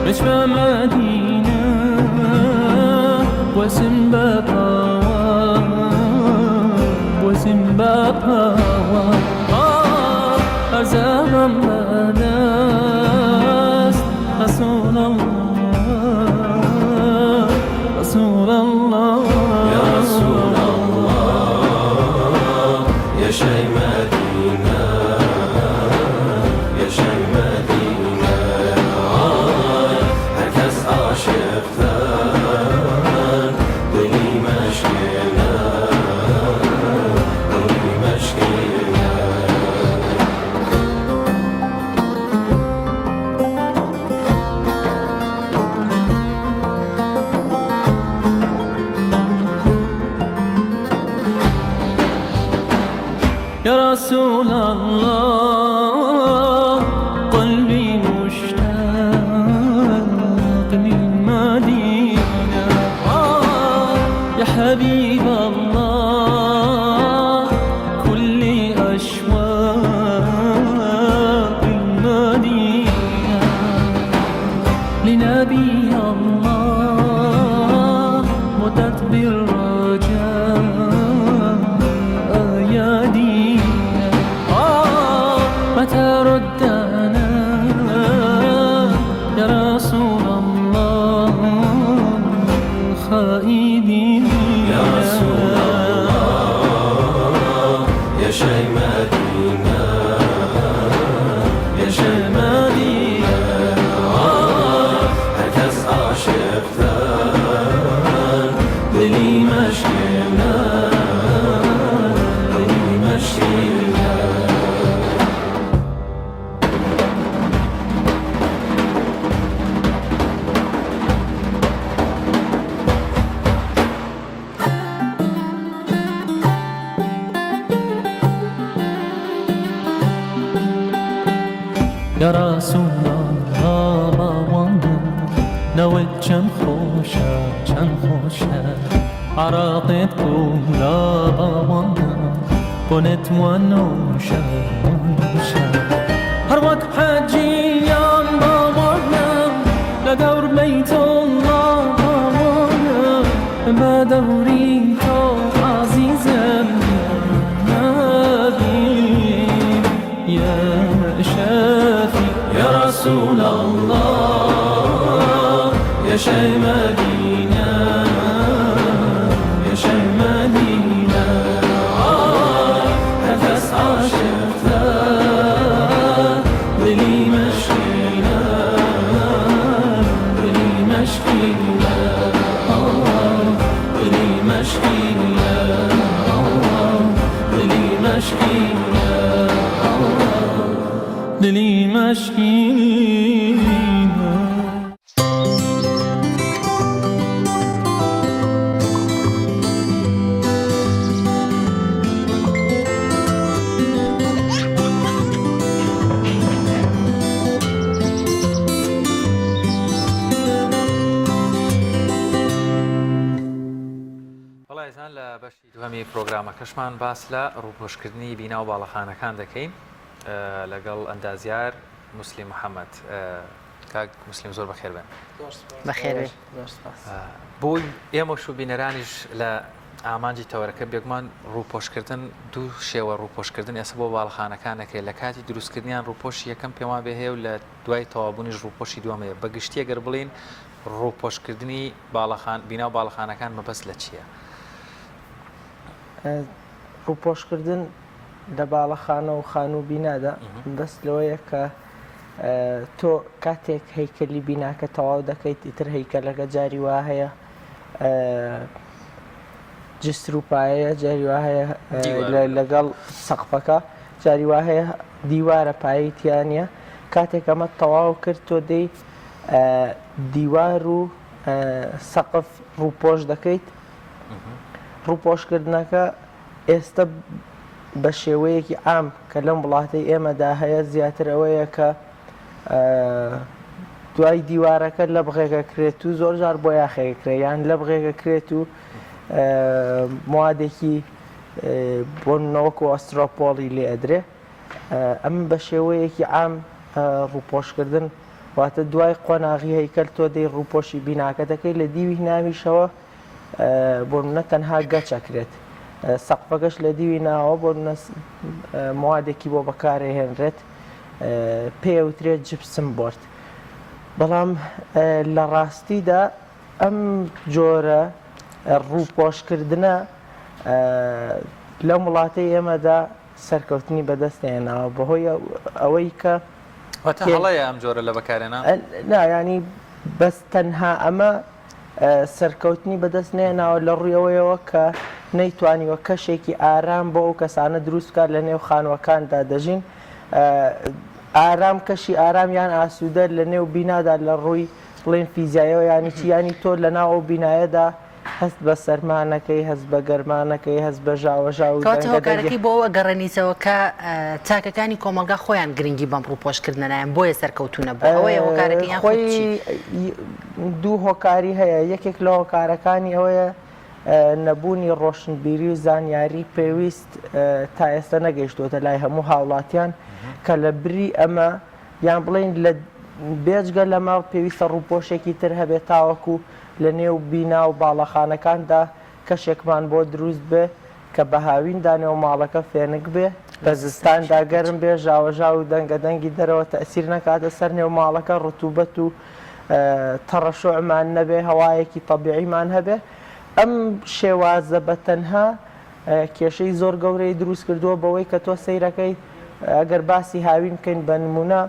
مش مدينة واسم بابا واسم بابا أرزاقم بدست رسول الله رسول الله يا رسول الله يا شي مدينة يا شي مدينة هر کس عاشق تن دلی مشکینه دلی مشکینه يا رسول الله قلبي مشتاق للمدينة آه يا حبيب الله كل أشواق المدينة لنبي الله متت بالرجاء يا دينا آه متى ردنا يا رسول الله خائبين يا رسول الله يا شي مدينة يا شي مدينة هر کس عاشق تن دلی مشکینه دلی مشکینه يا رسول الله باوانم نوت چەند خۆشە چەند خۆشە عراقت قولا باوانم بۆنت وانوشە وانوشە هەر وەک حەجیان باوانم لە دەور بەیت الله باوانم بە دەوری تۆ عەزیزم یا نبی یا شافی يا رسول الله يا شي مدينة يا شي مدينة هر کس عاشق دلی مشکینه دلی مشکینه دلی مشکینه دلی مشکینه دلی مشکینه بەڵێ ئازیزان لە بەشی دووهەمی پرۆگرامەکەشمان باس لە ڕووپۆشکردنی بینا و باڵەخانەکان دەکەین لەگەڵ ئەندازیار موسلیم محەممەد. کاک موسلیم زۆر بەخێر بێن. بەخێر بێی. بۆی ئێمەش و بینەرانیش لە ئامانجی تەوەرەکە بێگومان ڕووپۆشکردن دوو شێوە ڕووپۆشکردن ئێستا بۆ باڵەخانەکان ئەکرێت لە کاتی دروستکردنیان ڕووپۆشی یەکەم پێمان بێ هەیە و لە دوای تەواوبوونیش ڕووپۆشی دووەم هەیە بە گشتی ئەگەر بڵێین ڕووپۆشکردنی باڵەخان بینا و باڵەخانەکان مەبەست لە چییە؟ ڕووپۆشکردن لە باڵەخانە و خانوو و بینادا مەبەست لەوەیە کە تۆ کاتێک هەیکەلی بیناکە تەواو دەکەیت ئیتر هەیکەلەکە جاری وا هەیە جستر و پایەیە جاری وا هەیە لەگەڵ سەقفەکە جاری وا هەیە دیوارە پایەی تیا نییە کاتێک ئەمە تەواو کرد تۆ دێی دیوار و سەقف ڕووپۆش دەکەیت ڕووپۆشکردنەکە ئێستا بە شێوەیەکی عام کە لەم وڵاتەی ئێمەدا هەیە زیاتر ئەوەیە کە دوای دیوارەکە لەبغێکە کرێت و زۆر جار بۆیاخێک کرێ یان لەبغێکە کرێت و موادێکی بۆ نەوەکو ئەسترۆپۆڵی لێ ئەدرێ ئەم بە شێوەیەکی عام ڕووپۆشکردن واتە دوای قۆناغی هەیکەل تۆ دەی ڕووپۆشی بیناکە دەکەی لە دیوی ناویشەوە بۆ نمونە تەنها گەچ ئەکرێت سەقفەکەش لە دیوی ناوە بۆ نمونە موادێکی بۆ بەکارێهێنرێت پێوترێت gypsum board بەڵام لە ڕاستیدا ئەم جۆرە ڕووپۆشکردنە لەم وڵاتەی ئێمەدا سەرکەوتنی بەدەست نێناوە بەهۆی ئەوەی کە واتە هەڵەیە ئەم جۆرە لە بەکارێنان نا ینی بەس تەنها ئەمە سەرکەوتنی بەدەست نەهێناوە لە ڕووی ئەوەیەوە کە نەیتوانیوە کەشێکی ئارام بۆ ئەو کەسانە دروست بکات لە نێو خانووەکاندا دەژین. ئارام کەشی ئارام یان ئاسوودە لە نێو بینادا لە ڕووی بڵێین فیزیایەوە یانی چی؟ یانی تۆ لە ناو ئەو بینایەدا هەست بە سەرما نەکەی، هەست بە گەرما نەکەی، هەست بە ژاوەژاو و کەواتە دەنگە دەنگی. هۆکارەکەی بۆ ئەوە گەڕێنیتەوە کە تاکەکانی کۆمەڵگا خۆیان گرنگی بەم ڕووپۆشکردنە نایەن بۆیە سەرکەوتوو نەبووە ئەوەیە هۆکارەکەی یان خود خۆی چی؟ دوو هۆکاری هەیە یەکێک لە هۆکارەکانی ئەوەیە نەبوونی ڕۆشنبیری و زانیاری پێویست تا ئێستا نەگەیشتووەتە لای هەموو هاوڵاتیان کە لە بری ئەمە یان بڵێین لە بێجگە لەمە پێویستە ڕووپۆشێکی تر هەبێت تاوەکو لە نێو بینا و باڵەخانەکاندا کەشێکمان بۆ دروست بێ کە بە هاویندا نێو ماڵەکە فێنک بێ، بە زستاندا گەرم بێ، ژاوەژاو و دەنگە دەنگی دەرەوە تەئسیر نەکاتە سەر نێو ماڵەکە، ڕتوبەت و تەڕەشوعمان نەبێ، هەوایەکی تەبیعیمان هەبێ. ئەم شێوازە بە تەنها کێشەی زۆر گەورەی دروست کردووە بەوەی کە تۆ سەیرەکەی ئەگەر باسی هاوین بکەین بە نمونە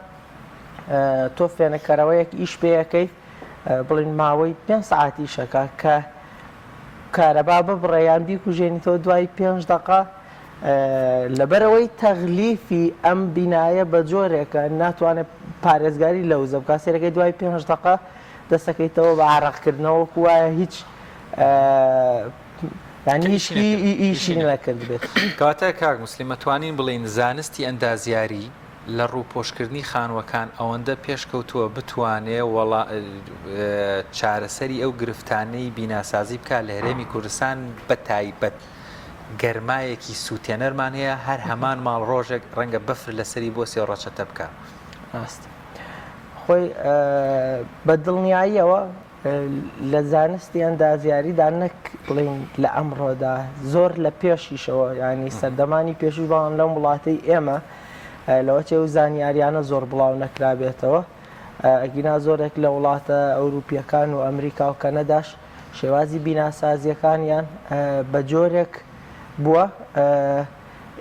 تۆ فێنککەرەوەیەک ئیش پێەکەی بڵین ماوەی پێ سعات ئیشەکە کە کارەبا ببڕێ یان بیکوژێنیتەوە دوای پێنج دقە لەبەرەوەی تەغلیفی ئەم بینایە بە جۆرێکە ناتوانێت پارێزگاری لە وزە بکات سێرەکەی دوای پێنج دقە دەستەکەیتەوە بە عراقکردنەوە وایە هیچ یانی هیچ ئیشی نەکردبێت. کەواتە کاک موسلیم ئەتوانین بڵێین زانستی ئەندازیاری لە ڕووپۆشکردنی خانووەکان ئەوەندە پێشکەوتووە بتوانێ وەڵا چارەسەری ئەو گرفتانەی بیناسازی بکات لە هەرێمی کوردستان بە تایبەت گەرمایەکی سووتێنەرمان هەیە هەر هەمان ماڵ ڕۆژێک ڕەنگە بەفر لەسەری بۆسێ و ڕەچەتە بکا. ڕاستە خۆی بە دڵنیاییەوە لە زانستی ئەندازیاریدا نەک بڵێین لە ئەمڕۆدا زۆر لە پێشیشەوە ینی سەردەمانی پێشوش بەڵام لەم وڵاتەی ئێمە لەوەچێ و زانیاریانە زۆر بڵاو نەکرابێتەوە ئەگینا زۆرێک لە وڵاتە ئەوروپیەکان و ئەمریکا و کەنەداش شێوازی بیناسازیەکانیان بە جۆرێک بووە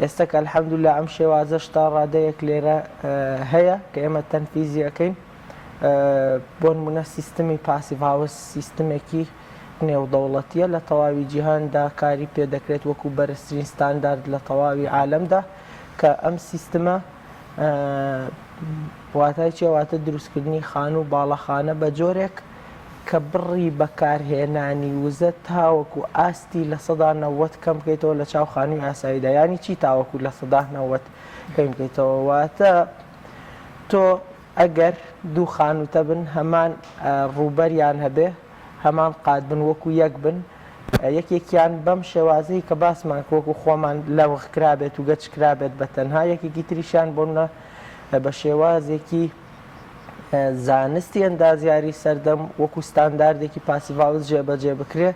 ئێستا کە الحەمدلله ئەم شێوازەش تا ڕادەیەک لێرە هەیە کە ئێمە تەنفیزیەکەین بۆ نمونە سیستمی passive house سیستمێکی نێودەوڵەتیە لە تەواوی جیهاندا کاری پێدەکرێت وەکو بەرزترین ستاندارد لە تەواوی عالەمدا کە ئەم سیستمە واتای چیە واتە دروستکردنی خانوو و باڵەخانە بە جۆرێک کە بڕی بەکارهێنانی وزە تاوەکو ئاستی 90% کەم بکەیتەوە لە چاو خانووی ئاساییدا یانی چی تاوەکو 90% کەم بکەیتەوە واتە تۆ ئەگەر دوو خانووتە بن هەمان ڕووبەریان هەبێ هەمان قات بن وەکو یەک بن یەکێکیان بەم شێوازەی کە باسمان کرد وەکو خۆمان لەوغ کرابێت و گەچ کرابێت بە تەنها یەکێکی تریشیان بۆ منە بە شێوازێکی زانستی ئەندازیاری سەردەم وەکو ستانداردێکی passive house جێبەجێ بکرێ.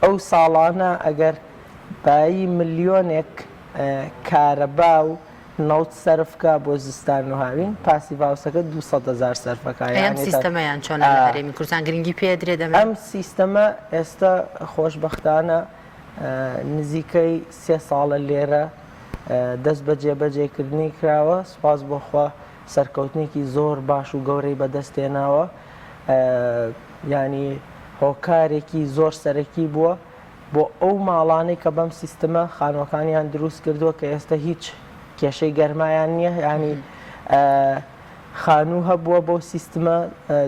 ئەو ساڵانە ئەگەر بایی ملیۆنێک کارەبا و نەوت سەرف کا بۆ زستان و هاوین passive house ەکە 200 هەزار سەرفەکە ئەم سیستەمەیان چۆنە لە هەرێمی کوردستان گرنگی پێ درێ دەمە ئەم سیستەمە ئێستا خۆشبەختانە نزیکەی سێ ساڵە لێرە دەست بە جێبەجێکردنی کراوە سوپاس بۆ خوا سەرکەوتنێکی زۆر باش و گەورەی بەدەستێناوە ینی هۆکارێکی زۆر سەرەکی بووە بۆ ئەو ماڵانەی کە بەم سیستمە خانووەکانیان دروست کردووە کە ئێستا هیچ کێشەی گەرمایان نییە ینی خانوو هەبووە بەو سیستمە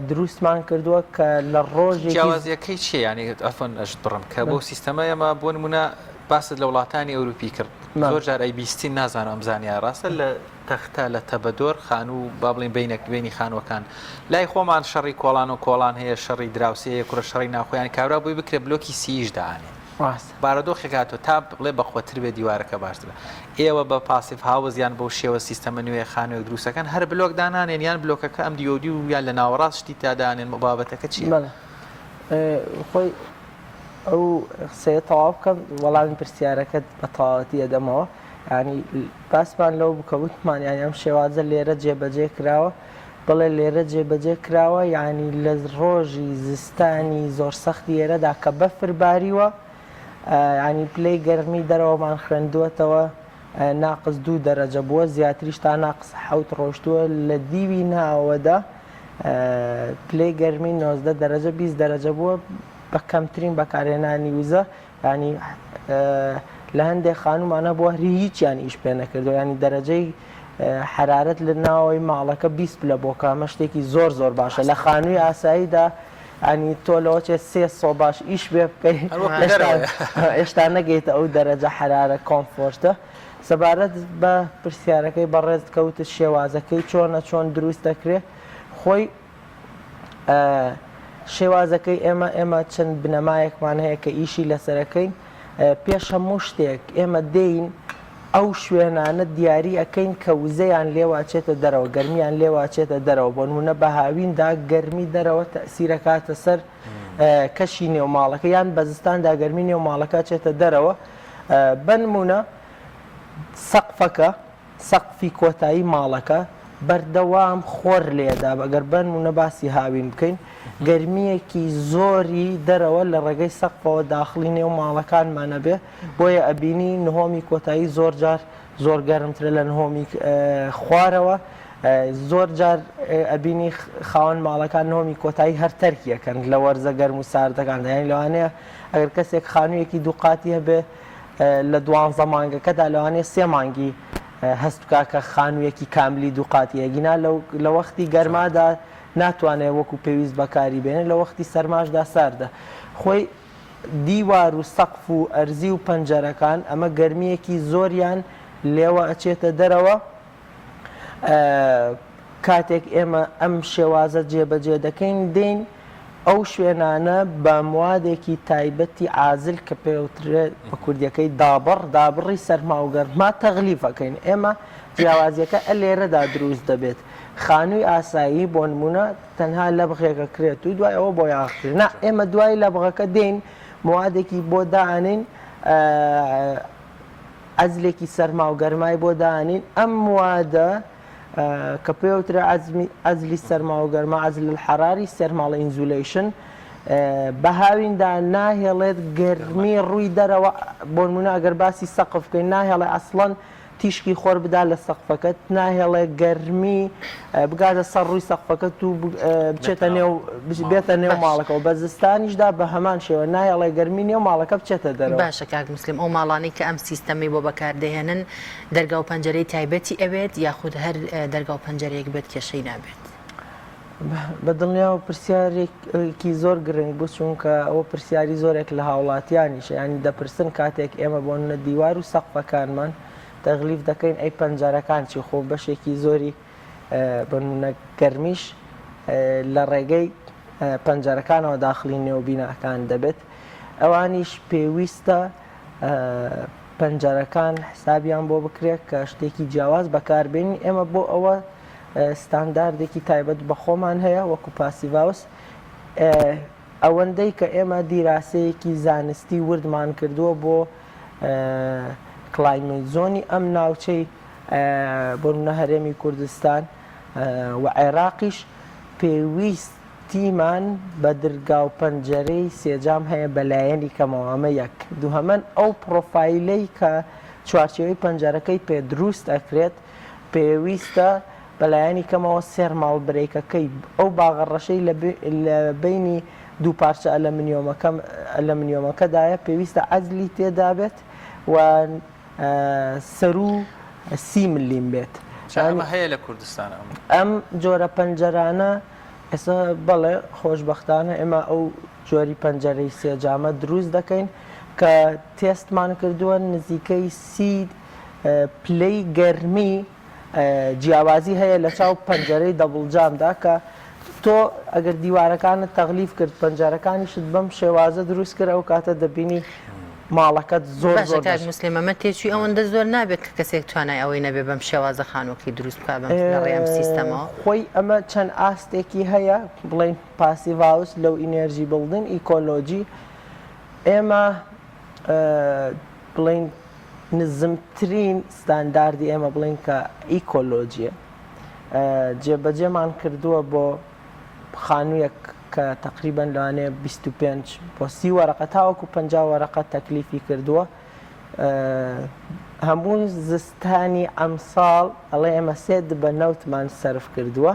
دروستمان کردووە کە لە ڕۆژێکی جیاوازیەکەی چیە یانی عەفوەن ئەشت بڕم کە بەو سیستەمە ئێمە بۆ نمونە باست لە وڵاتانی ئەوروپی کرد زۆر جار ئەی بیستین نازانم ئەم زانیارە ڕاستە لە تەختە لە تەبەدۆر خانوو با بڵێین بینەک بینی خانووەکان لای خۆمان شەڕی کۆڵان و کۆڵان هەیە شەڕی دراوسێ هەیە کوڕە شەڕی ناوخۆیان کابرا بۆی بکرێ بلۆکی سیش دانێ ڕاستە. بارودۆخێک هاتووە تا بڵێ بەقوەتر بێ دیوارەکە باشترە ئێوە بە passive house یان بەو شێوە سیستەمە نوێیە خانووێک دروستەکەن هەر بلۆک دانانێن یان بلۆکەکە ئەم دیو دیو یان لە ناوەڕاست شتی تا دانێن بابەتەکە چییە؟ بەڵێ خۆی ئەو قسەیە تەواو بکەم وەڵامی پرسیارەکەت بە تەواوەتی ئەدەمەوە ینی باسمان لەو بکە وتمان یانی ئەم شێوازە لێرە جێبەجێ کراوە بڵێ لێرە جێبەجێ کراوە یانی لە ڕۆژی زستانی زۆر سەختی ئێرەدا کە بەفر باریوە ینی پلەی گەرمی دەرەوەمان خوێندووەتەوە ناقس دوو دەرەجە بووە زیاتریش تا ناقس حەوت ڕۆشتووە لە دیوی ناوەدا پلەی گەرمی 90 دەرەجە 20 دەرەجە بووە بە کەمترین بەکارهێنانی وزە ینی لە هەندێک خانومان هەبووە هەر هیچیان ئیش پێ نەکردو ینی دەرەجەی حرارەت لە ناوەوەی ماڵەکە 20 پلە بۆ کامە شتێکی زۆر زۆر باشە لە خانووی ئاساییدا ینی تۆ لەوە چێ سێ سۆباش ئیش بێ بکەی هێشتا نەگەیتە ئەو دەرەجە حرارە comfort ە سەبارەت بە پرسیارەکەی بەڕێز کەوتت شێوازەکەی چۆنە چۆن دروست دەکرێت خۆی شێوازەکەی ئێمە ئێمە چەند بنەمایەکمان هەیە کە ئیشی لەسەرەکەین پێش هەموو شتێک ئێمە دێین ئەو شوێنانە دیاری ئەەکەین کە وزەیان لێواچێتە دەرەوە گەرمیان لێواچێتە دەرەوە بۆ نمونە بە هاویندا گەرمی دەرەوە تەسیرەکاتە سەر کەشی نێو ماڵەکە یان بەزستاندا گەرمی نێو ماڵەکە چێتە دەرەوە بنمونە سەقفەکە سەقفی کۆتایی ماڵەکە بەردەوام خۆر لێدا ئەگەر بەنمونە باسی هاوین بکەین گەرمییەکی زۆری دەرەوە لە ڕێگەی سەقفەوە داخڵی نێو ماڵەکانمان ئەبێ بۆیە ئەبینی نهۆمی کۆتایی زۆر جار زۆر گەرمترە لە نهۆمی خوارەوە زۆر جار ئەبینی خاوەن ماڵەکان نهۆمی کۆتایی هەر تەرکیەکەن لە وەرزە گەرم و ساردەکاندا یانی لەوانەیە ئەگەر کەسێک خانوویەکی دووقاتی هەبێ لە دوانزە مانگەکەدا لەوانەیە سێ مانگی هەست بکا کە خانوویەکی کاملی دووقاتی هەیە گینا لە وەختی گەرمادا ناتوانێت وەکو پێویست بەکاری بێنێت لە وەختی سەرماشدا ساردە خۆی دیوار و سەقف و ئەرزی و پەنجەرەکان ئەمە گەرمییەکی زۆریان لێوە ئەچێتە دەرەوە کاتێک ئێمە ئەم شێوازە جێبەجێ دەکەین دێین ئەو شوێنانە بە موادێکی تایبەتی عازل کە پێوترێت بە کوردیەکەی دابڕ دابڕی سەرما و گەرما تەغلیف ئەکەین ئێمە جیاوازیەکە ئە لێرەدا دروست دەبێت خانووی ئاسایی بۆ نمونە تەنها لەبغێک ئەکرێت و دوای ئەوە بۆیاغ کرێت نا ئێمە دوای لەبغەکە دێین موادێکی بۆ دائەنێین عەزلێکی سەرما و گەرمای بۆ دانین ئەم موادە کە پێوترە عەزلی سەرما و گەرما عزل الحراری thermal insulation بە هاویندا ناهێڵێت گەرمی ڕووی دەرەوە بۆنمونە ئەگەر باسی سەقف بکەین ناهێڵێ ئەسڵەن تیشکی خۆر بدا لە سەقفەکەت ناهێڵێ گەرمی بگاتە سەر ڕووی سەقفەکەت و بچێتە نێو بێتە نێو ماڵەکەەوە بە زستانیشدا بە هەمان شێوە نایەڵێ گەرمی نێو ماڵەکە بچێتە دەرەوە. باشە کاک موسلیم ئەو ماڵانەی کە ئەم سیستەمەی بۆ بەکاردەهێنن دەرگا و پەنجەرەی تایبەتی ئەوێت یاخود هەر دەرگا و پەنجەرەیەک بێت کێشەی نابێت؟ بە دڵنیاوە پرسیارێکی زۆر گرنگ بوو چونکە ئەوە پرسیاری زۆرێک لە هاوڵاتیانیشە ینی دەپرسن کاتێک ئێمە بۆ نمونە دیوار و سەقفەکانمان تەغلیف دەکەین ئەی پەنجەرەکان چی خۆ بەشێکی زۆری بۆ نمونە گەرمیش لە ڕێگەی پەنجەرەکانەوە داخلی نێو بیناکان دەبێت ئەوانیش پێویستە پەنجەرەکان حسابیان بۆ بکرێت کە شتێکی جیاواز بەکاربێنین ئێمە بۆ ئەوە ستانداردێکی تایبەت بە خۆمان هەیە وەکو Passivhaus. ئەوەندەی کە ئێمە دیراسەیەکی زانستی وردمان کردووە بۆ climate zone ی ئەم ناوچەی بۆ نمونە هەرێمی کوردستان و عێراقیش پێویستیمان بە درگا و پەنجەرەی سێجام هەیە بە لایەنی کەمەوە ئەمە یەک دووهەمەن ئەو پڕۆفایلەی کە چوارچێوەی پەنجەرەکەی پێ دروست ئەکرێت پێویستە بەلایەنی کەمەوە thermal break ەکەی ئەو باغە ڕەشەی لە بەینی دوو پارچە ئەلەمنیۆمەکەدایە پێویستە عەزلی تێدابێت و سەروو 30 ملیم بێت. جا ئەمە هەیە لە کوردستان ئەم. ئەم جۆرە پەنجەرانە ئێستا بەڵێ خۆشبەختانە ئێمە ئەو جۆری پەنجەرەی سێ جامە دروست دەکەین کە تێستمان کردووە نزیکەی 30 پلەی گەرمی جیاوازی هەیە لە چاو پەنجەرەی double جامدا کە تۆ ئەگەر دیوارەکانت تەغلیف کرد پەنجەرەکانیشت بەم شێوازە دروست کرد ئەو کاتە دەبینی ماڵەکەت زۆر باشە زۆر کاک موسلیم ئەمە تێچووی ئەوەندە زۆر نابێت کە کەسێک توانای ئەوەی نەبێ بەم شێوازە خانووەکەی دروست بکات بەم لە ڕێی ئەم سیستەمەوە؟ خۆی ئەمە چەند ئاستێکی هەیە بڵێین passive house low energy building ecology ئێمە بڵێین نزمترین ستانداردی ئێمە بڵێین کە ئیکۆلۆجیە جێبەجێمان کردووە بۆ خانوویەک کە تقریبا لەوانەیە 25 بۆ 30 وەرەقە تاوەکو 50 وەرەقە تەکلیفی کردووە هەموو زستانی ئەمساڵ ئەڵێ ئێمە سێ دبە نەوتمان سەرف کردووە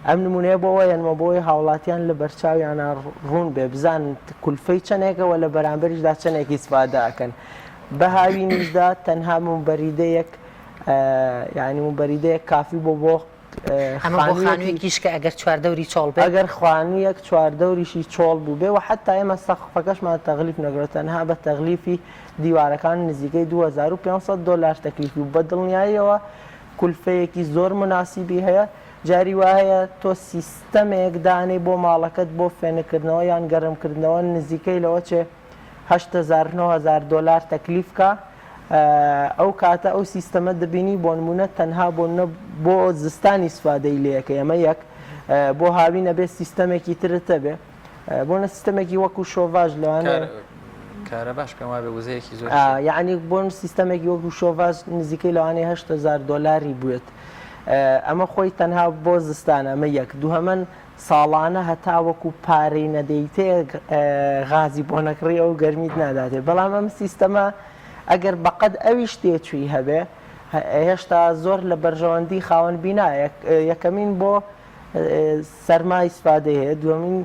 ئەم نمونەیە بۆ ئەوە یەنمە بۆ ئەوەی هاوڵاتیان لە بەرچاویانا ڕوون بێ بزانن کولفەی چەنێکە وە لە بەرامبەریشدا چەنێک ئیسفادە ئەکەن بە هاوینیشدا تەنها موبەریدەیەک یعنی موبەریدەیەک کافی بۆ بۆ ئەمە بۆ خانوویەکیش کە ئەگەر چواردەوری چۆڵ بێت ئەگەر خانوویەک چواردەوریشی چۆڵ بوو بێ و حتا ئێمە سەقفەکەشمان تەغلیف نەگرۆ تەنها بە تەغلیفی دیوارەکان نزیکەی 2500 دلار تەکلیفی بە دڵنیاییەوە کولفەیەکی زۆر مناسیبی هەیە جاری وا هەیە تۆ سیستەمێک دانێی بۆ ماڵەکەت بۆ فێنککردنەوە یان گەرمکردنەوە نزیکەی لەوە چێ 8000 9000 دۆلار تەکلیف کا ئەو کاتە ئەو سیستەمە دەبینی بۆ نمونە تەنها بۆ نمونە بۆ زستان ئیسفادەی لێ ئەکەی ئەمە یەک بۆ هاوین ئەبێ سیستەمێکی ترت هەبێ بۆنە سیستەمێکی وەکو شۆڤاژ لەوانەیە کارەباش پێم وابێ وزەیەکی زۆر یعنی بۆن سیستەمێکی وەکو شۆڤاژ نزیکەی لەوانەیە 8000 دۆلاری بوێت ئەمە خۆی تەنها بۆ زستانە ئەمە یەک دووهەمەن ساڵانە هەتاوەکو پارەی نەدەیتێ غازی بۆ نەکڕی ئەو گەرمیت ناداتێ بەڵام ئەم سیستەمە ئەگەر بەقەد ئەویش تێچووی هەبێ هێشتا زۆر لە بەرژەوەندی خاوەن بینا یەکەمین بۆ سەرما ئیسفادەی هەیە دووەمین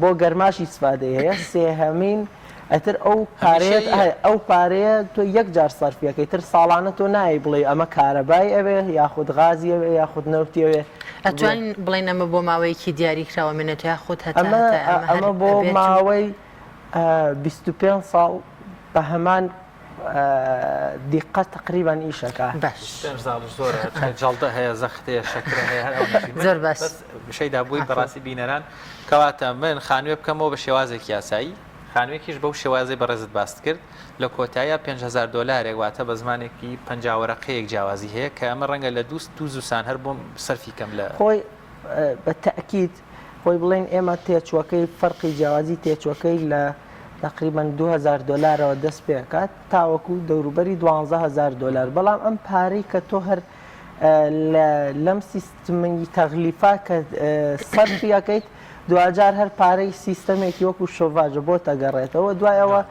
بۆ گەرماش ئیسفادەی هەیە سێهەمین ئەتر ئەو پارەیەت هەمیشەییە. ئەو پارەیە تۆ یەک جار سەرفی ئەکەی تر ساڵانە تۆ نایەی بڵێی ئەمە کارەبای ئەوێ یاخود غازی ئەوێ یاخود نەوتی ئەوێ ئەتوانین بڵێین ئەمە بۆ ماوەیەکی دیاریکراوە ئەمێنێتەوە یاخود هەتا ئەمە هەتا ئەمە هەر ئەمە بۆ ئەبێت و ماوەی 25 ساڵ بە هەمان دیقەت تقریبا ئیشەکە. باش. 25 ساڵیش زۆرە چونکە جەڵدە هەیە زەخت هەیە شەکرە هەیە هەر ئەوەنەشی من زۆر باش. بەس شەیدا بووی عەفوو. بەڕاستی بینەران کەواتە من خانووێ بکەمەوە بە شێوازێکی یاسایی خانووێکیش بەو شێوازەی بەڕێزت باست کرد لە کۆتاییا 5000 دۆلارێک واتە بە زمانێکی 50 وەرەقەیەک جیاوازی هەیە کە ئەمە ڕەنگە لە دوو دوو زستان هەر بۆم سەرفی کەم لە خۆی بە تەئکید خۆی بڵێین ئێمە تێچووەکەی فەرقی جیاوازی تێچووەکەی لە تەقریبەن 2000 دۆلارەوە دەست پێکات تاوەکو دەوروبەری 12000 دۆلار بەڵام ئەم پارەی کە تۆ هەر لەم سیستمی تەغلیفا کە سەرفی ئەکەیت دواجار هەر پارەی سیستەمێکی وەکو شۆڤاژە بۆ تەگەڕێتەوە دوای ئەوە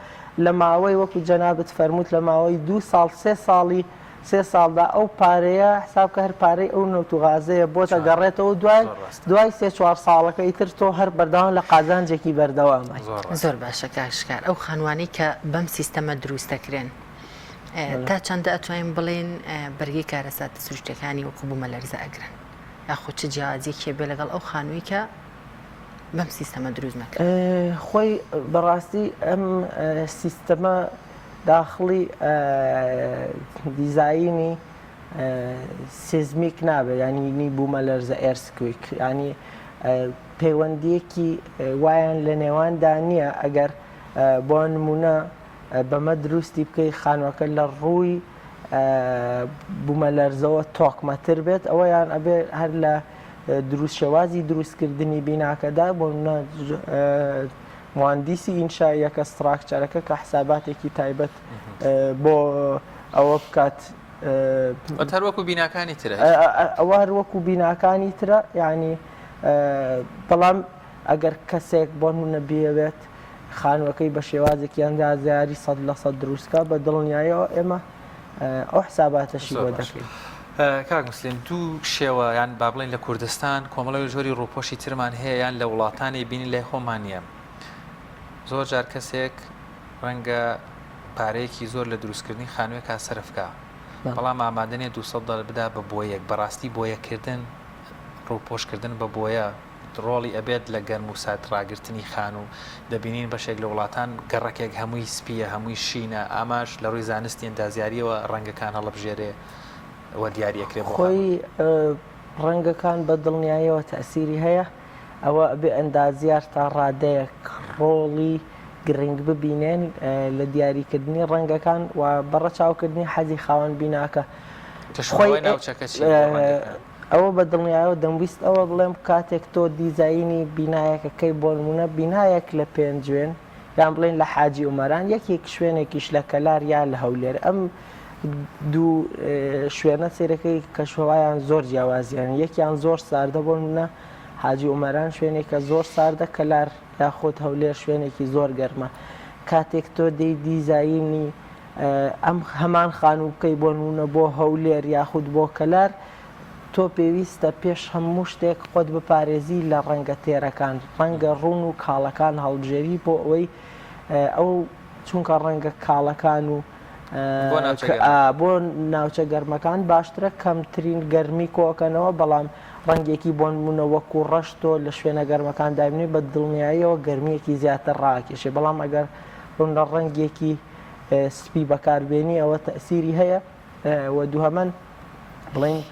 لە ماوەی وەکو جەنابت فەرمووت لە ماوەی دوو ساڵ سێ ساڵی سێ ساڵدا ئەو پارەیە حساب کە هەر پارەی ئەو نەوت و غازەیە بۆت ئەگەڕێتەوە دوای دوای سێ چوار ساڵەکە ئیتر تۆ هەر بەردەوام لە قازانجێکی بەردەوامای. زۆر باشە کاک شکار ئەو خانوانەی کە بەم سیستەمە دروست دەکرێن تا چەندە ئەتوانین بڵێین بەرگەی کارەساتە سروشتیەکانی وەکو بوومەلەرزە ئەگرن یاخود چ جیاوازیەکی هەبێ لەگەڵ ئەو خانووی کە بەم سیستەمە دروست نەکرا؟ خۆی بەڕاستی ئەم سیستەمە داخڵی دیزاینی seismic نابێت ینی نی بوومەلەرزە earthquake ینی پەیوەندیەکی وایان لە نێواندا نییە ئەگەر بۆ نمونە بەمە دروستی بکەی خانوەکە لە ڕووی بوومەلەرزەوە تۆکمەتر بێت ئەوەیان ئەبێ هەر لە. دروست شێوازی دروستکردنی بیناکەدا بۆ مهندسی ئینشاییەکە structure ەکە کە حساباتێکی تایبەت بۆ ئەوە بکات. هەر وەکو بیناکانی ترە. ئەوە هەر وەکو بیناکانی ترە یعنی بەڵام ئەگەر کەسێک بۆ نمونە بیەوێت خانووەکەی بە شێوازێکی ئەندازیاری 100% دروستکە بە دڵنیایەوە ئێمە ئەو حساباتەشی بۆ دەکەین. کاک موسلیم دوو شێوە یان با بڵێین لە کوردستان کۆمەڵی جۆری ڕووپۆشی ترمان هەیە یان لە وڵاتانی بینی لای خۆمان نییە زۆر جار کەسێک ڕەنگە پارەیەکی زۆر لە دروستکردنی خانووێکا سەرف کا بەڵام ئامادە نیە 200 دۆلار بدا بە بۆیەک بەڕاستی بۆیەکردن ڕووپۆشکردن بە بۆیە ڕۆڵی ئەبێت لە گەرم و سارد ڕاگرتنی خانوو، دەبینین بەشێک لە وڵاتان گەڕەکێک هەمووی سپییە هەمووی شینە، ئاماش لە ڕووی زانستی ئەندازیارییەوە ڕەنگەکان هەڵەبژێرێ و دیاری ئەکرێ بۆ خۆی خانوو. ڕەنگەکان بە دڵنیاییەوە تەئسیری هەیە، ئەوە ئەبێ ئەندازیار تا ڕادەیەک ڕۆڵی گرنگ ببینێن لە دیاریکردنی ڕەنگەکان و بە ڕەچاوکردنی حەزی خاوەن بیناکە. کەشوهەوای ناوچەکە چییە بۆ ڕەنگەکان؟ ئەوە بە دڵنیایەوە دەمویست ئەوە بڵێم کاتێک تۆ دیزاینی بینایەکەکەی بۆنمونە بینایەک لە پێنجوێن یان بڵێین لە حاجی ئومەران یەکێک شوێنێکیش لە کەلار یا لە هەولێر ئەم دوو شوێنە سەیرەکەی کەشوهەوایان زۆر جیاوازیان یەکیان زۆر ساردە بۆ نمونە حاجی ئومەران شوێنێکە زۆر ساردە کەلار یاخود هەولێر شوێنێکی زۆر گەرمە کاتێک تۆ دێی دیزاینی ئەم هەمان خانوو بکەی بۆ نمونە بۆ هەولێر یاخود بۆ کەلار تۆ پێویستە پێش هەموو شتێک خۆت بپارێزی لە ڕەنگە تێرەکان، ڕەنگە ڕوون و کاڵەکان هەڵبژێری بۆ ئەوەی ئەو چونکە ڕەنگە کاڵەکان و بۆ ناوچە گەرمەکان باشترە کەمترین گەرمی کۆکەنەوە بەڵام ڕەنگێکی بۆ نمونە وەکو ڕەش تۆ لە شوێنە گەرمەکان دابنێ بە دڵنیاییەوە گەرمیەکی زیاتر ڕاکێشێ بەڵام ئەگەر ڕوونە ڕەنگێکی سپی بەکاربێنی ئەوە تەسیری هەیە و دووهەمەن بڵێین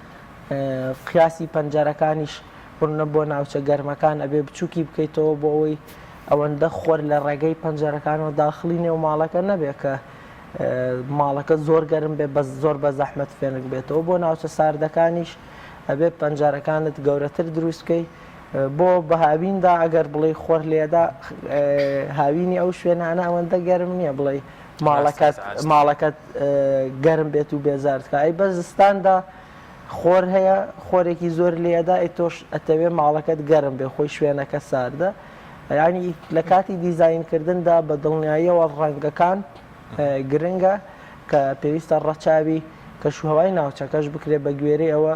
قیاسی پەنجەرەکانیش بڕنە بۆ ناوچە گەرمەکان ئەبێ بچووکی بکەیتەوە بۆ ئەوەی ئەوەندە خۆر لە ڕێگەی پەنجەرەکانەوە داخلی نێو ماڵەکە نەبێ کە ماڵەکە زۆر گەرم بێ بە زۆر بە زەحمەت فێنک بێتەوە بۆ ناوچە ساردەکانیش ئەبێ پەنجەرەکانت گەورەتر دروست بکەی بۆ بە هاویندا ئەگەر بڵێ خۆر لێدا هاوینی ئەو شوێنانە ئەوەندە گەرم نییە بڵێ ماڵەکەت ماڵەکەت گەرم بێت و بێزارت کا ئەی بە زستاندا خۆر هەیە خۆرێکی زۆر لێدا ئەی تۆش ئەتەوێ ماڵەکەت گەرم بێ خۆی شوێنەکە ساردە ینی لە کاتی دیزینکردندا بە دڵنیاییەوە ڕەنگەکان گرنگە کە پێویستە ڕەچاوی کەشوهوای ناوچەکەش بکرێت بە گوێرەی ئەوە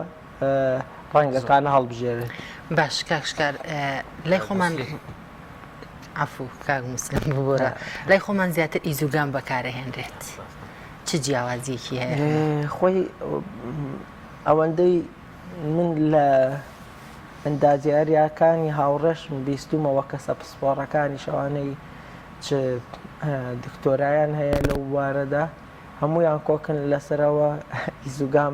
ڕەنگەکان هەڵبژێرێت. باش کاک شکار لای خۆمان عەفو کاک موسلم ببورە لای خۆمان زیاتر ئیزوگام بەکارەهێنرێت چ جیاوازیەکی هەیە؟ خۆی ئەوەندەی من لە ئەندازیاریاکانی هاوڕێشم بیستومەوە کەسە پسپۆڕەکانی شەوانەی چ دکتۆرایان هەیە لەو بوارەدا هەمویان کۆکن لەسەرەوە ئیزوگام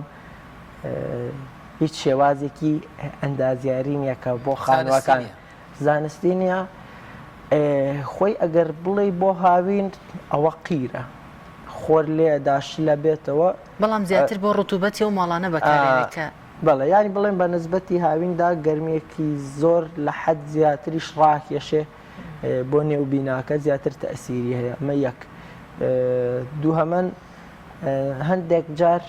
هیچ شێوازێکی ئەندازیاری نییە کە بۆ خانووەکان زانستی نییە خۆی ئەگەر بڵێ بۆ هاوین ئەوە قیرە خۆر لێدا شلە بێتەوە بەڵام زیاتر بۆ ڕتوبەتی و ماڵانە بەکارێنێت کە بەڵێ یانی بڵێن بە نسبەتی هاویندا گەرمیەکی زۆر لە حەد زیاتریش ڕاکێشێ بۆ نێو بیناکە زیاتر تەسیری هەیە ئەمە یەک دووهەمەن هەندێک جار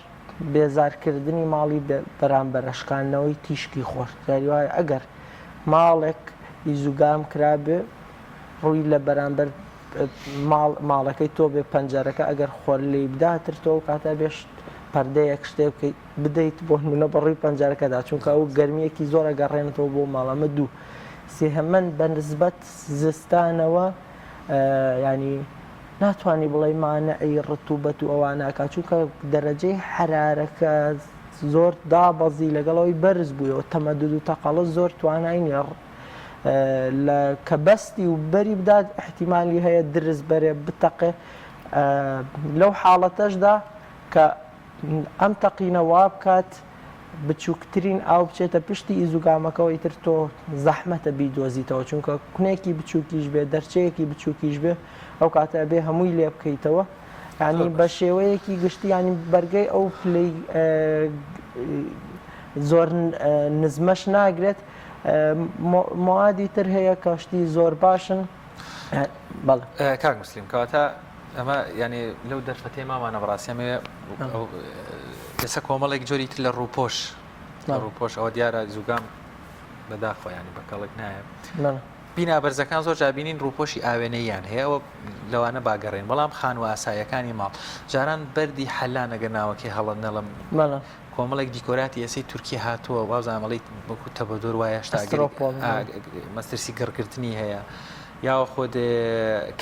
بێزارکردنی ماڵی بەرامبەرە شکاندنەوەی تیشکی خۆر جاری وایە ئەگەر ماڵێک ئیزوگام کرابێ ڕووی لە بەرامبەر ماڵ ماڵەکەی تۆ بێ پەنجەرەکە ئەگەر خۆر لێی بداتر تۆ ئەو کاتە بێ پەردەیەک شتێ بکەیت بدەیت بۆ نمونە بە ڕووی پەنجەرەکەدا چونکە ئەو گەرمیەکی زۆر ئەگەڕێنێتەوە بۆ ماڵ ئەمە دوو سێهەمەن بە نسبەت زستانەوە ینی ناتوانی بڵێی مانعی ڕتوبەت و ئەوانە ئەکات چونکە دەرەجەی حەرارەکە زۆر دابەزی لەگەڵ ئەوەی بەرز بوویەوە تەمەدد و تەقەڵە زۆر توانای نییە لە کە بەستی و بەری بدات احتیمالی هەیە درز بەرێ بتەقێ لەو حاڵەتەشدا کە ئەم تەقینە وا بکات بچووکترین ئاو بچێتە پشتی ئیزوگامەکەوە ئیتر تۆ زەحمەتە بیدۆزیتەوە چونکە کونێکی بچووکیش بێ دەرچەیەکی بچووکیش بێ ئەو کاتە ئەبێ هەمووی لێ بکەیتەوە ینی بە شێوەیەکی گشتی ینی بەرگەی ئەو پلەی. زۆر نزمەش ناگرێت موادی تر هەیە کە شتی زۆر باشن بەڵێ کاک مسلیم کەواتە ئەمە ینی لەو دەرفەتەی مامانە بەڕاستی ئەمەوێ ئێستا کۆمەڵێک جۆری تر لە ڕووپۆش لە ڕووپۆش ئەوە دیارە زوگام بەداخۆ ینی بە کەڵک نایە بینا بەرزەکان زۆر جابینین ڕووپۆشی ئاوێنەیان هەیە ئەوە لەوانە باگەڕێن بەڵام خانوو ئاسایەکانی ماڵ جاران بەردی حەلان ئەگەر ناوەکەی هەڵە نەڵم کۆمەڵێک دیکۆراتی ئێسەی تورکی هاتووە وابزانم ئەڵێی وەکو تەبەدۆر وایە هێشتا مەترسی گڕگرتنی هەیە یاوە خۆد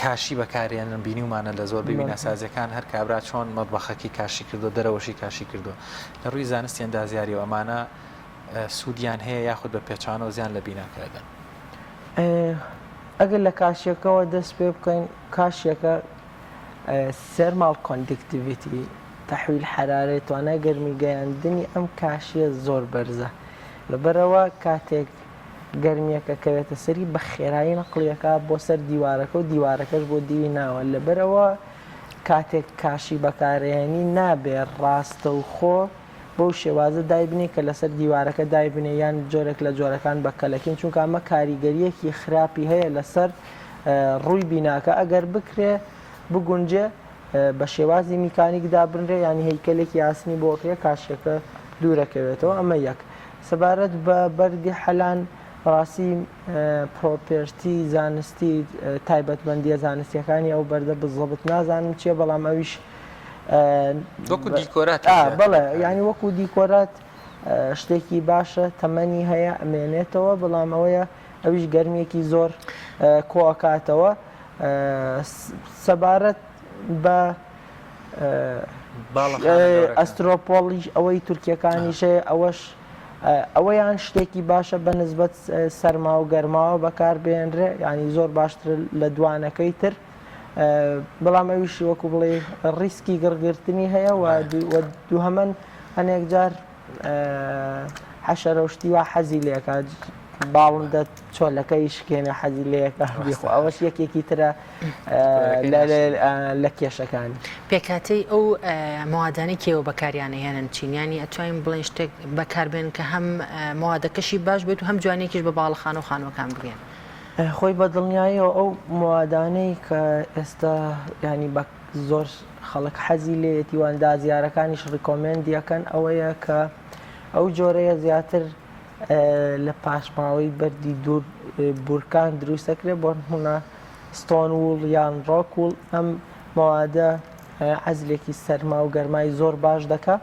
کاشی بەکارێنن بینیومانە لە زۆر بیناسازیەکان هەر کابرا چۆن مەطبەخەکەی کاشی کردو دەرەوەشی کاشی کردو لە ڕووی زانستی ئەندازیاریەوە ئەمانە سوودیان هەیە یاخود بە پێچانەوە زیان لە بیناکە ئەدەن؟ ئەگەر لە کاشیەکەوە دەست پێ بکەین کاشیەکە thermal conductivity، تحویل حرارەی، توانای گەرمی گەیاندنی ئەم کاشییە زۆر بەرزە، لەبەرئەوە کاتێک گەرمییەکە کەوێتە سەری بە خێرایی نەقڵی ئەکا بۆ سەر دیوارەکە و دیوارەکەش بۆ دیوی ناوە، لەبەرئەوە کاتێک کاشی بەکارئەهێنی نابێ ڕاستەوخۆ بەو شێوازە دایبنێ کە لەسەر دیوارەکە دایبنێ یان جۆرێک لە جۆرەکان بە کەلەکین چونکە ئەمە کاریگەرییەکی خراپی هەیە لەسەر ڕووی بیناکە ئەگەر بکرێ بگونجێ بە شێوازی میکانیک دابنرێ یانی هەیکەلێکی ئاسنی بۆ ئەکرێ کاشیەکە دوورەکەوێتەوە ئەمە یەک سەبارەت بە بەردی حەلان ڕاستی property زانستی تایبەتمەندیە زانستیەکانی ئەو بەردە بزەبت نازانم چییە بەڵام ئەویش وەکو دیکۆرات بەڵێ یانی وەکو دیکۆرات شتێکی باشە تەمەنی هەیە ئەمێنێتەوە بەڵام ئەوەیە ئەویش گەرمیەکی زۆر کۆئەکاتەوە سەبارەت بە ئەسترۆپۆڵیش ئەوەی تورکیەکانیش هەیە ئەوەش ئەوەیان شتێکی باشە بە نسبەت سەرما و گەرماوە بەکاربێنرێ ینی زۆر باشتر لە دوانەکەی تر بەڵام ئەویش وەکو بڵێ ڕیسکی گڕگرتنی هەیە و دووهەمەن هەنێک جار حەشەرە و شتی وا حەزی لێکا باڵندە چۆلەکەی شکێنە حەزی لێکا بیخۆ ئەوەش یەکێکی ترە لە کێشەکانی. پێکهاتەی ئەو مەوادانەی کێوە بەکاریان ئەهێنن چین؟ یانی ئەتوانین بڵێین شتێک بەکاربێن کە هەم مەوادەکەشی باش بێت و هەم جوانیەکیش بە باڵەخانە و خانووەکان بگەن؟ خۆی بە دڵنیاییەوە ئەو مەوادانەی کە ئێستا یانی بە زۆر خەڵک حەزی لێیەتی و ئەندازیارەکانیش recommend ی ئەکەن ئەوەیە کە ئەو جۆرەیە زیاتر لە پاشماوەی بەردی دوور بورکان دروست دەکرێت بۆ نمونە stone wool یان rock wool ئەم مەوادە عەزلێکی سەرما و گەرمای زۆر باش دەکا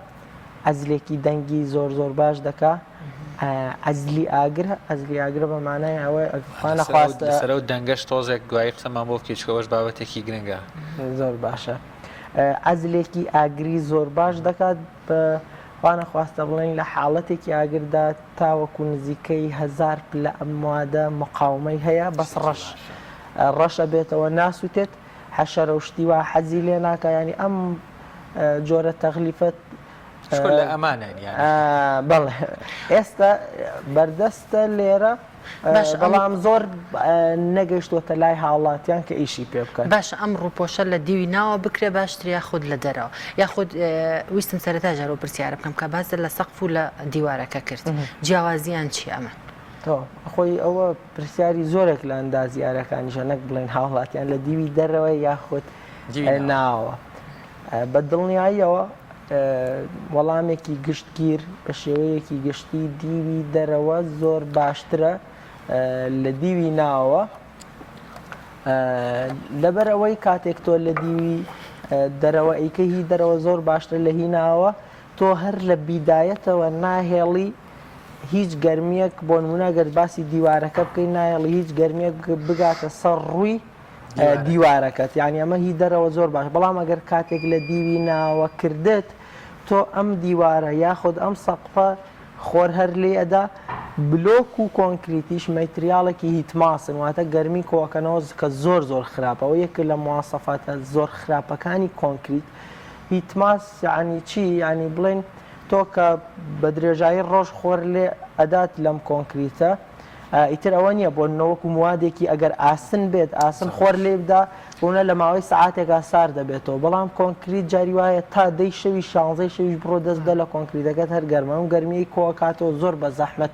عەزلێکی دەنگی زۆر زۆر باش دەکا عەزلی ئاگرە عەزلی ئاگرە بە مانای ئەوەی خوا نەخواستە لەسەر ئەو دەنگەش تۆزێک دوایی قسەمان بۆ بکەی چونکە ئەوەش بابەتێکی گرنگە. زۆر باشە عەزلێکی ئاگری زۆر باش دەکات بە خوانەخواستە بڵێین لە حاڵەتێکی ئاگردا تاوەکو نزیکەی هەزار پلە ئەم موادە مقاومەی هەیە بەس ڕەش ڕەش ئەبێتەوە ناسوتێت حەشەرە و شتی وا حەزی لێ ناکا یانی ئەم جۆرە تەغلیفە شکر لە ئەمانین یانی بەڵێ ئێستا بەردەستە لێرە باشە ئەم بەڵام زۆر نەگەیشتووەتە لای هاوڵاتیان کە ئیشی پێ بکەن. باشە ئەم ڕووپۆشە لە دیوی ناوە بکرێ باشترە یاخود لە دەرەوە؟ یاخود ویستم سەرەتا جار ئەو پرسیارە بکەم کە باست لە سەقف و لە دیوارەکە کرد جیاوازیان چییە ئەمە؟ تەواو خۆی ئەوە پرسیاری زۆرێک لە ئەندازیارەکانیشە نەک بڵێن هاوڵاتیان لە دیوی دەرەوە یاخود ناوە بە دڵنیاییەوە وەڵامێکی گشتگیر بە شێوەیەکی گشتی دیوی دەرەوە زۆر باشترە لە دیوی ناوە لەبەر ئەوەی کاتێک تۆ لە دیوی دەرەوە ئەیکە هی دەرەوە زۆر باشتر لە هی ناوە تۆ هەر لە بیدایەتەوە ناهێڵی هیچ گەرمیەک بۆ نمونە گەر باسی دیوارەکە بکەین نایەڵی هیچ گەرمیەک بگاتە سەر ڕووی دیوارەکەت یعنی ئەمە هی دەرەوە زۆر باش بەڵام ئەگەر کاتێک لە دیوی ناوە کردت تۆ ئەم دیوارە یاخود ئەم سەقفە خۆر هەر لێ ئەدا بلۆک و کۆنکریتیش material ێکی heat mass ن واتە گەرمی کۆکەنەوە کە زۆر زۆر خراپە ئەوە یەکێک لە مواسەفاتە زۆر خراپەکانی کۆنکریت heat mass یعنی چی یعنی بڵێن تۆ کە بە درێژایی ڕۆژ خۆر لێ ئەدات لەم کۆنکریتە ئیتر ئەوە نییە بۆ نمونە وەکو موادێکی ئەگەر ئاسن بێت ئاسن خۆر لێ بدا. بۆنە لە ماوەی سەعاتێکا سارد دەبێتەوە بەڵام کۆنکریت جاری وایە تا دەی شەوی شانزەی شەویش بڕۆ دەست بدە لە کۆنکریتەکەت هەر گەرمە ئەم گەرمیەی کۆئەکاتەوە زۆر بە زەحمەت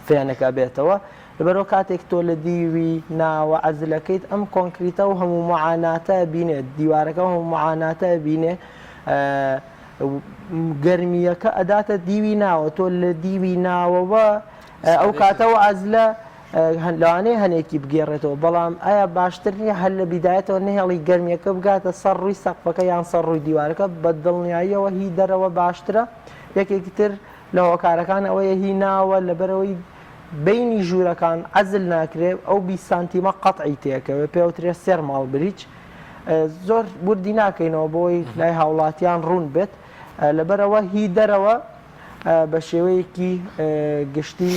فێنک ئەبێتەوە لەبەرئەوە کاتێک تۆ لە دیوی ناوە عەزلەکەیت ئەم کۆنکریتە ئەو هەموو معاناتە ئەبینێت دیوارەکە ئەو هەموو معاناتە ئەبینێ گەرمیەکە ئەداتە دیوی ناوە تۆ لە دیوی ناوەوە ئەو کاتە و عەزلە لەوانەیە هەنێکی بگێڕێتەوە بەڵام ئایا باشتر نییە هەر لە بیدایەتەوە نەهێڵی گەرمیەکە بگاتە سەر ڕووی سەقفەکە یان سەر ڕووی دیوارەکە بە دڵنیاییەوە هی دەرەوە باشترە یەکێکی تر لە هۆکارەکان ئەوەیە هی ناوە لەبەرەوەی بەینی ژوورەکان عەزل ناکرێ ئەو 20 سانتیمە قەتعی تێکەوێ پێوترێ thermal bridge زۆر وردی ناکەینەوە بۆی لای هاوڵاتیان ڕوون بێت لەبەرەوە هی دەرەوە بە شێوەیەکی گشتی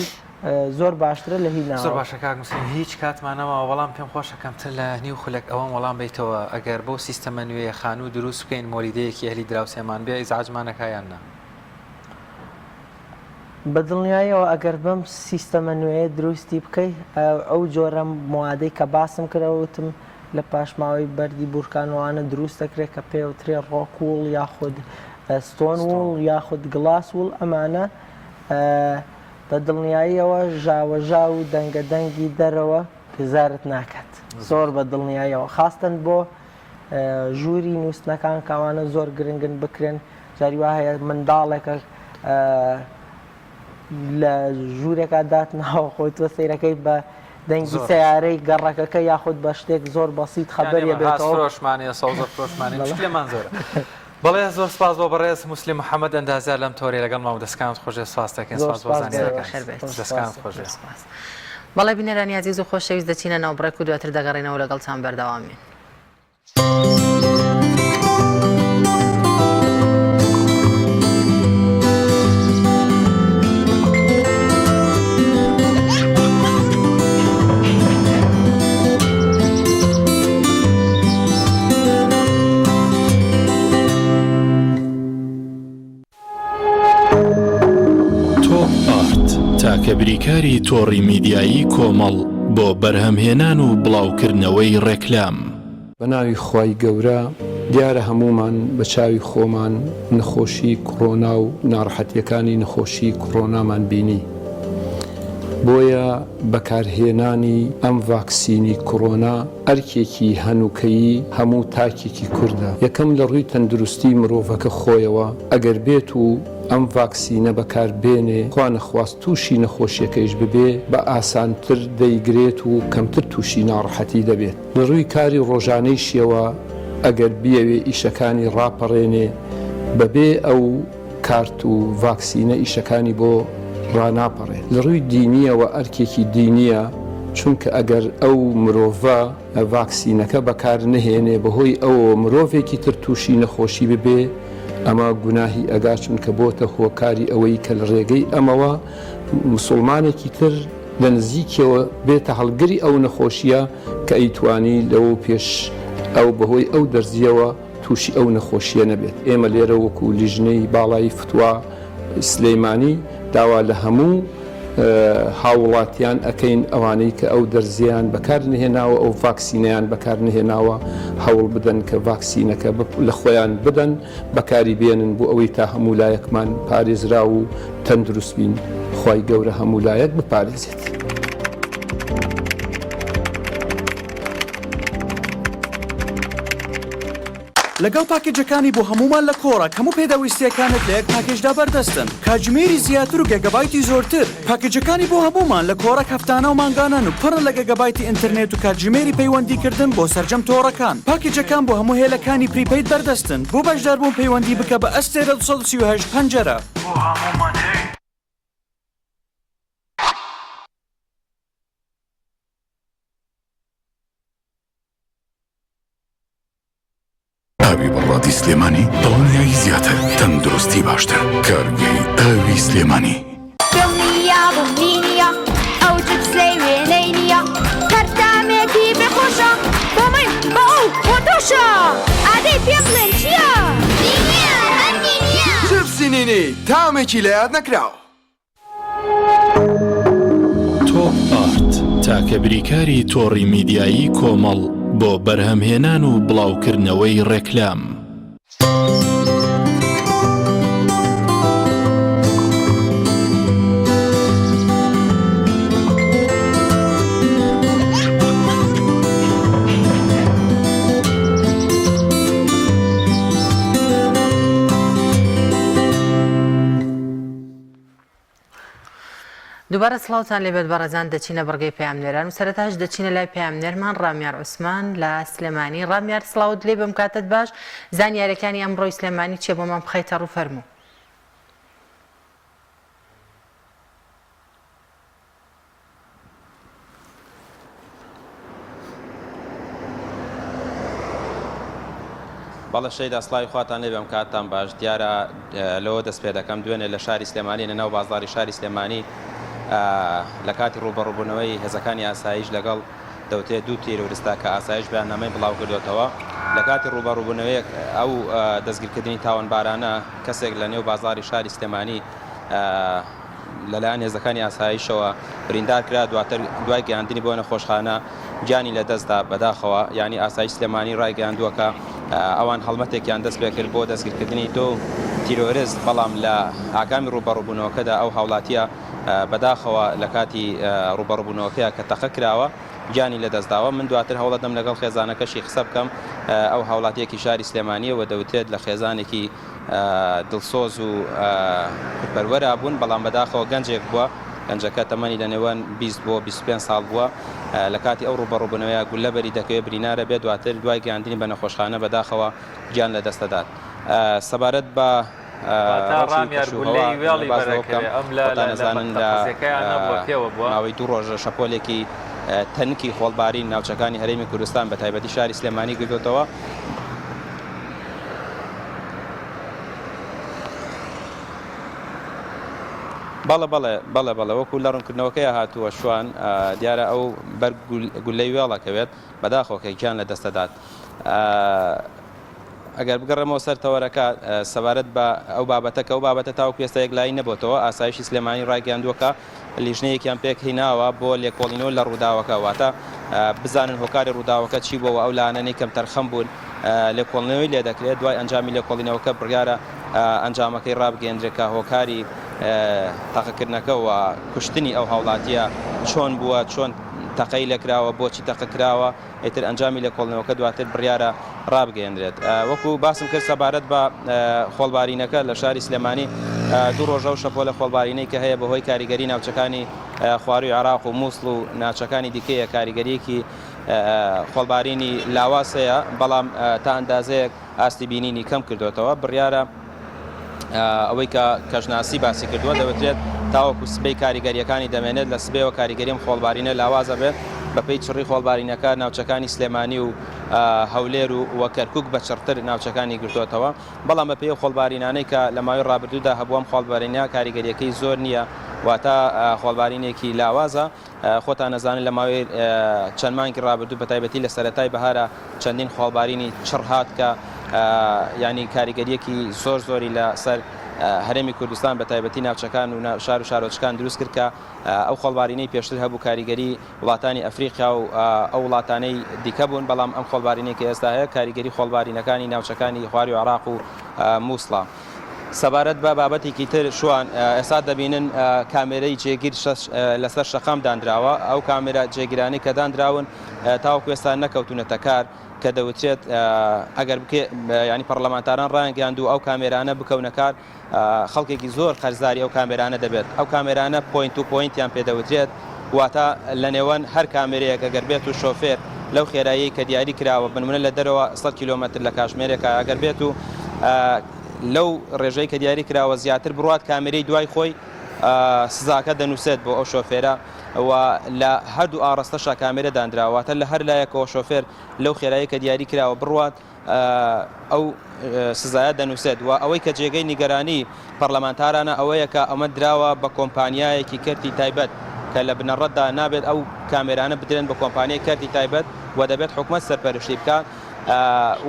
زۆر باشترە لە هی ناوەوە. زۆر باشە کاک موسلیم هیچ کاتمان نەماوە بەڵام پێم خۆشە کەمتر لە نیو خولەک ئەوەم وەڵام بەیتەوە ئەگەر بەو سیستەمە نوێیە خانوو دروست بکەین مۆلیدەیەکی ئەهلی دراوسێمان بێ ئیزعاجمان ئەکا یان نا؟ بە دڵنیاییەوە ئەگەر بەم سیستەمە نوێیە دروستی بکەی ئەو جۆرە موادەی کە باسم کرد وتم لە پاشماوەی بەردی بورکان وانە دروست دەکرێت کە پێوترێ rock wool یاخود stone wool یاخود glass wool ئەمانە بە دڵنیاییەوە ژاوەژاو و دەنگە دەنگی دەرەوە بێزارت ناکات زۆر بە دڵنیاییەوە خاستن بۆ ژووری نووستنەکان کاوانە زۆر گرنگن بکرێن جاری وا هەیە منداڵێکە لە ژوورێکا داتناوە خۆی تۆ سەیرەکەی بە دەنگی سەیارەی گەڕەکەکە یاخود بە شتێک زۆر بەسیت خەبەریە بێتەوە. فرۆشمانەیە سەوزە فرۆشمانەیە مشکلەمان زۆرە. بەڵێ زۆر سپاس بۆ بەڕێز موسلیم محەممەد ئەندازیار لەم تۆرەی لەگەڵمان و دەستکانت خۆشێ سپاس دەکەین سپاس بۆ زانیاریەکانت دەستکانت خۆشێ. بەڵێ بینەرانی ئازیز و خۆشەویست دەچینە ناو بڕێک و دواتر دەگەڕێینەوە لەگەڵتان بەردەوامین. تۆپ ئارت تاکە بریکاری تۆڕی میدیایی کۆمەڵ بۆ بەرهەمهێنان و بڵاوکردنەوەی ڕێکلام. بە ناوی خوای گەورە، دیارە هەموومان بە چاوی خۆمان نەخۆشی کڕۆنا و ناڕەحەتیەکانی نەخۆشی کڕۆنامان بینی، بۆیە بەکارهێنانی ئەم ڤاکسینی کڕۆنا ئەرکێکی هەنوکەیی هەموو تاکێکی کوردە، یەکەم لە ڕووی تەندروستی مرۆڤەکە خۆیەوە، ئەگەر بێت و ئەم ڤاکسینە بەکار بێنێ خوا نەخواست تووشی نەخۆشیەکەیش ببێ بە ئاسانتر دەیگرێت و کەمتر تووشی ناڕەحەتی دەبێت. لە ڕووی کاری ڕۆژانەیشیەوە ئەگەر بیەوێ ئیشەکانی ڕاپەڕێنێ بەبێ ئەو کارت و ڤاکسینە ئیشەکانی بۆ ڕاناپەڕێ. لە ڕووی دینیەوە ئەرکێکی دینیە چونکە ئەگەر ئەو مرۆڤە ڤاکسینەکە بەکار نەهێنێ بەهۆی ئەوەوە مرۆڤێکی تر تووشی نەخۆشی ببێ ئەمە گوناهی ئەگا چونکە بۆتە هۆکاری ئەوەی کە لە ڕێگەی ئەمەوە مسوڵمانێکی تر لە نزیکیەوە بێتە هەڵگری ئەو نەخۆشیە کە ئەیتوانی لەوەو پێش ئەو بەهۆی ئەو دەرزیەوە تووشی ئەو نەخۆشیە نەبێت. ئێمە لێرە وەکو لیژنەی باڵای فتوا سلیمانی داوا لە هەموو هاووڵاتیان ئەکەین ئەوانەی کە ئەو دەرزیەیان بەکار نەهێناوە ئەو ڤاکسینەیان بەکار نەهێناوە هەوڵ بدەن کە ڤاکسینەکە لە خۆیان بدەن بەکاری بێنن بۆ ئەوەی تا هەموو لایەکمان پارێزراو و تەندروست بین خوای گەورە هەموو لایەک بپارێزێت. لەگەڵ پاکێجەکانی بۆ هەموومان لە کۆڕەک هەموو پێداویستییەکانت لە یەک پاکێجدا بەردەستن، کاتژمێری زیاتر و گێگابایتی زۆرتر. پاکێجەکانی بۆ هەموومان لە کۆڕەک هەفتانە و مانگانەن و پڕن لە گێگابایتی ئینتەرنێت و کاتژمێری پەیوەندیکردن بۆ سەرجەم تۆڕەکان. پاکێجەکان بۆ هەموو هێلەکانی prepaid بەردەستن. بۆ بەشداربوون پەیوەندی بکە بە ئەستێرە 238 پەنجەرە. بۆ هەموومان هەیە. ئاوی بەڕادی سلێمانی دڵنیایی زیاتر تەندروستی باشتر کارگەی ئاوی سلێمانی. دڵنیابم نینیە ئەو جپسەی وێنەی نییە هەر تامێکی بێ خۆشە بۆ من بۆ ئەو بۆ تۆشە ئادەی پێم بڵێن چییە؟ نینیە هەر نینیە. جپسی نینی تامێکی لەیاد نەکراو. تۆپ ئارت تاکە بریکاری تۆڕی میدیایی کۆمەڵ. بۆ بەرهەمهێنان و بڵاوکردنەوەی ڕێکلام. دووبارە سڵاوتان لێبێت بەڕێزان دەچینە بڕگەی پەیامنێران و سەرەتاش دەچینە لای پەیامنێرمان ڕامیار عوسمان لە سلێمانی ڕامیار سڵاوت لێ بم کاتت باش زانیارەکانی ئەمڕۆی سلێمانی چیە بۆمان بخەیتە ڕوو فەرموو. بەڵێ شەیدا سڵاوی خواتان لێ بێم کاتتان باش دیارە لەوە دەست پێ دەکەم دوێنێ لە شاری سلێمانی لە ناو بازاری شاری سلێمانی لە کاتی ڕووبەڕووبوونەوەی هێزەکانی ئاسایش لەگەڵ دەوترێت دوو تیرۆرستە کە ئاسایش بەیاننامەی بڵاو کردوێتەوە لە کاتی ڕووبەڕووبوونەوەیەک ئەو دەستگیرکردنی تاوانبارانە کەسێک لە نێو بازاری شاری سلێمانی لەلایەن هێزەکانی ئاسایشەوە بریندار کرا، دواتر دوای گەیاندنی بۆ نەخۆشخانە گیانی لەدەستدا، بەداخەوە یانی ئاسایش سلێمانی ڕایگەیاندووە کە ئەوان هەڵمەتێکیان دەستپێکرد بۆ دەستگیرکردنی دوو تیرۆرست، بەڵام لە ئاکامی ڕووبەڕووبوونەوەکەدا ئەو هاوڵاتییە بەداخەوە لە کاتی ڕووبەڕووبوونەوەکەیا کە تەقە کراوە گیانی لەدەستداوە، من دواتر هەوڵەدەم لەگەڵ خێزانەکەشی قسە بکەم، ئەو هاوڵاتییەکی شاری سلێمانییە و دەوترێت لە خێزانێکی دڵسۆز و کوردپەروەرا بوون، بەڵام بەداخەوە گەنجێک بووە، گەنجەکە تەمەنی لە نێوان 20 بۆ 25 ساڵ بووە، لە کاتی ئەو ڕووبەڕووبوونەوەیە گوللە بەری دەکەوێت برینارە بێت، دواتر دوای گەیاندنی بە نەخۆشخانە بەداخەوە گیان لەدەست دەدات. سەبارەت بە واتا ڕەوشی ڕامیار کەش و هەوا گوللەی دەمەوێت وێڵی باس لەوە بکەم، بەرەکەوێ ئەم لە خۆتان لە لە ئەزانن مەکتەب لە قەزیەکەیان نەبووە پێوە بووە. ماوەی دوو ڕۆژە شەپۆلێکی تەنکی خۆڵبارین ناوچەکانی هەرێمی کوردستان بەتایبەتی شاری سلێمانی گرتۆتەوە. بەڵێ بەڵێ بەڵێ بەڵێ وەکو لە ڕوونکردنەوەکەی هاتووە شوان دیارە ئەو بەر گولەی وێڵەکەوێت بەداخەوە کە گیان لە دەستەدات ئەگەر بگەڕێمەوە سەر تەوەرەکە سەبارەت بە ئەو بابەتە کە ئەو بابەتە تاوەکو ئێستا یەکلایی نەبۆتەوە ئاسایشی سلێمانی ڕایگەیاندووە کە لیژنەیەکیان پێکهیناوە بۆ لێکۆڵینەوە لە ڕووداوەکە واتە بزانن هۆکاری ڕووداوەکە چی بووە و ئەو لایەنانەی کەمتەرخەم بوون لێکۆڵینەوەی لێدەکرێت دوای ئەنجامی لێکۆڵینەوەکە بڕیارە ئەنجامەکەی ڕابگەیەندرێت کە هۆکاری تەقەکردنەکە و کوشتنی ئەو هاوڵاتیە چۆن بووە چۆن تەقەی لێکراوە بۆچی تەقە کراوە ئیتر ئەنجامی لێکۆڵینەوەکە دواتر بڕیارە ڕابگەیەنرێت. وەکو باسم کرد سەبارەت بە خۆڵبارینەکە لە شاری سلێمانی دوو ڕۆژە و شەپۆلە خۆڵبارینەی کە هەیە بەهۆی کاریگەری ناوچەکانی خوارووی عێراق و مووسڵ و ناوچەکانی دیکەیە کاریگەریەکی خۆڵبارینی لاواز هەیە بەڵام تا ئەندازەیەک ئاستی بینینی کەم کردوێتەوە بڕیارە ئەوەی کە کەشناسی باسی کردووە دەوترێت تاوەکو سبەی کاریگەریەکانی دەمێنێت لە سبەیەوە کاریگەریم خۆڵبارینە لاوازە بێت بەپێی چڕی خۆڵبارینەکە ناوچەکانی سلێمانی و هەولێر و و کەرکک بە چڕتر ناوچەکانی گرتوتەوە بەڵام بە پێی خۆڵبارینانەی کە لە ماوەی ڕابردوودا هەبووم خۆڵبارینە کاریگەریەکەی زۆر نییە واتە خۆڵبارینێکی لاوازە خۆتان ئەزانن لە ماوەی چەند مانگی ڕابردوو بە تایبەتی لە سەرەتای بەهارا چەندین خۆڵبارینی چڕ هات کە یانی کاریگەریەکی زۆر زۆری لە سەر هەرێمی کوردستان بە تایبەتی ناوچەکان و شار و شارۆچکان دروست کرد کە ئەو خۆڵبارینەی پێشتر هەبوو کاریگەری وڵاتانی ئەفریقیا و ئەو وڵاتانەی دیکە بوون بەڵام ئەم خۆڵبارینەی کە ئێستا هەیە کاریگەری خۆڵبارینەکانی ناوچەکانی خواری عێراق و مووسڵە. سەبارەت بە بابەتێکی تر شوان ئێستا دەبینن کامێرەی جێگیر لەسەر شەقام دانراوە ئەو کامێرا جێگیرانەی کە دانراون تاوەکو ئێستا نەکەوتونەتە کار کە دەوترێت ئەگەر بکێ ینی پەرلەمانتاران ڕایانگەیاند و ئەو کامێرانە بکەونە کار خەڵکێکی زۆر قەرزاری ئەو کامێرانە دەبێت ئەو کامێرانە point to point یان پێدەوترێت واتە لە نێوان هەر کامێرەیەک ئەگەر بێت و شۆفێر لەو خێراییەی کە دیاری کراوە بنمونە لە دەرەوە 100 کیلۆمەتر لە کاژمێرێکە ئەگەر بێت و لەو ڕێژەی کە دیاری کراوە زیاتر بڕات کامێرەی دوای خۆی سزاکە دەنووسێت بۆ ئەو شۆفێرە و لە هەردوو ئاڕاستەشا کامێرە دانراوە واتە لە هەر لایەکەوە شۆفێر لەو خێرایی کە دیاری کراوە بڕوات ئەو سزایە دەنووسێت و ئەوەی کە جێگەی نیگەرانی پەرلەمانتارانە ئەوەیە کە ئەمە دراوە بە کۆمپانیایەکی کەرتی تایبەت کە لە بنەڕەتدا نابێت ئەو کامێرانە بدرێن بە کۆمپانیای کەرتی تایبەت و دەبێت حکومەت سەرپەرشتی بکات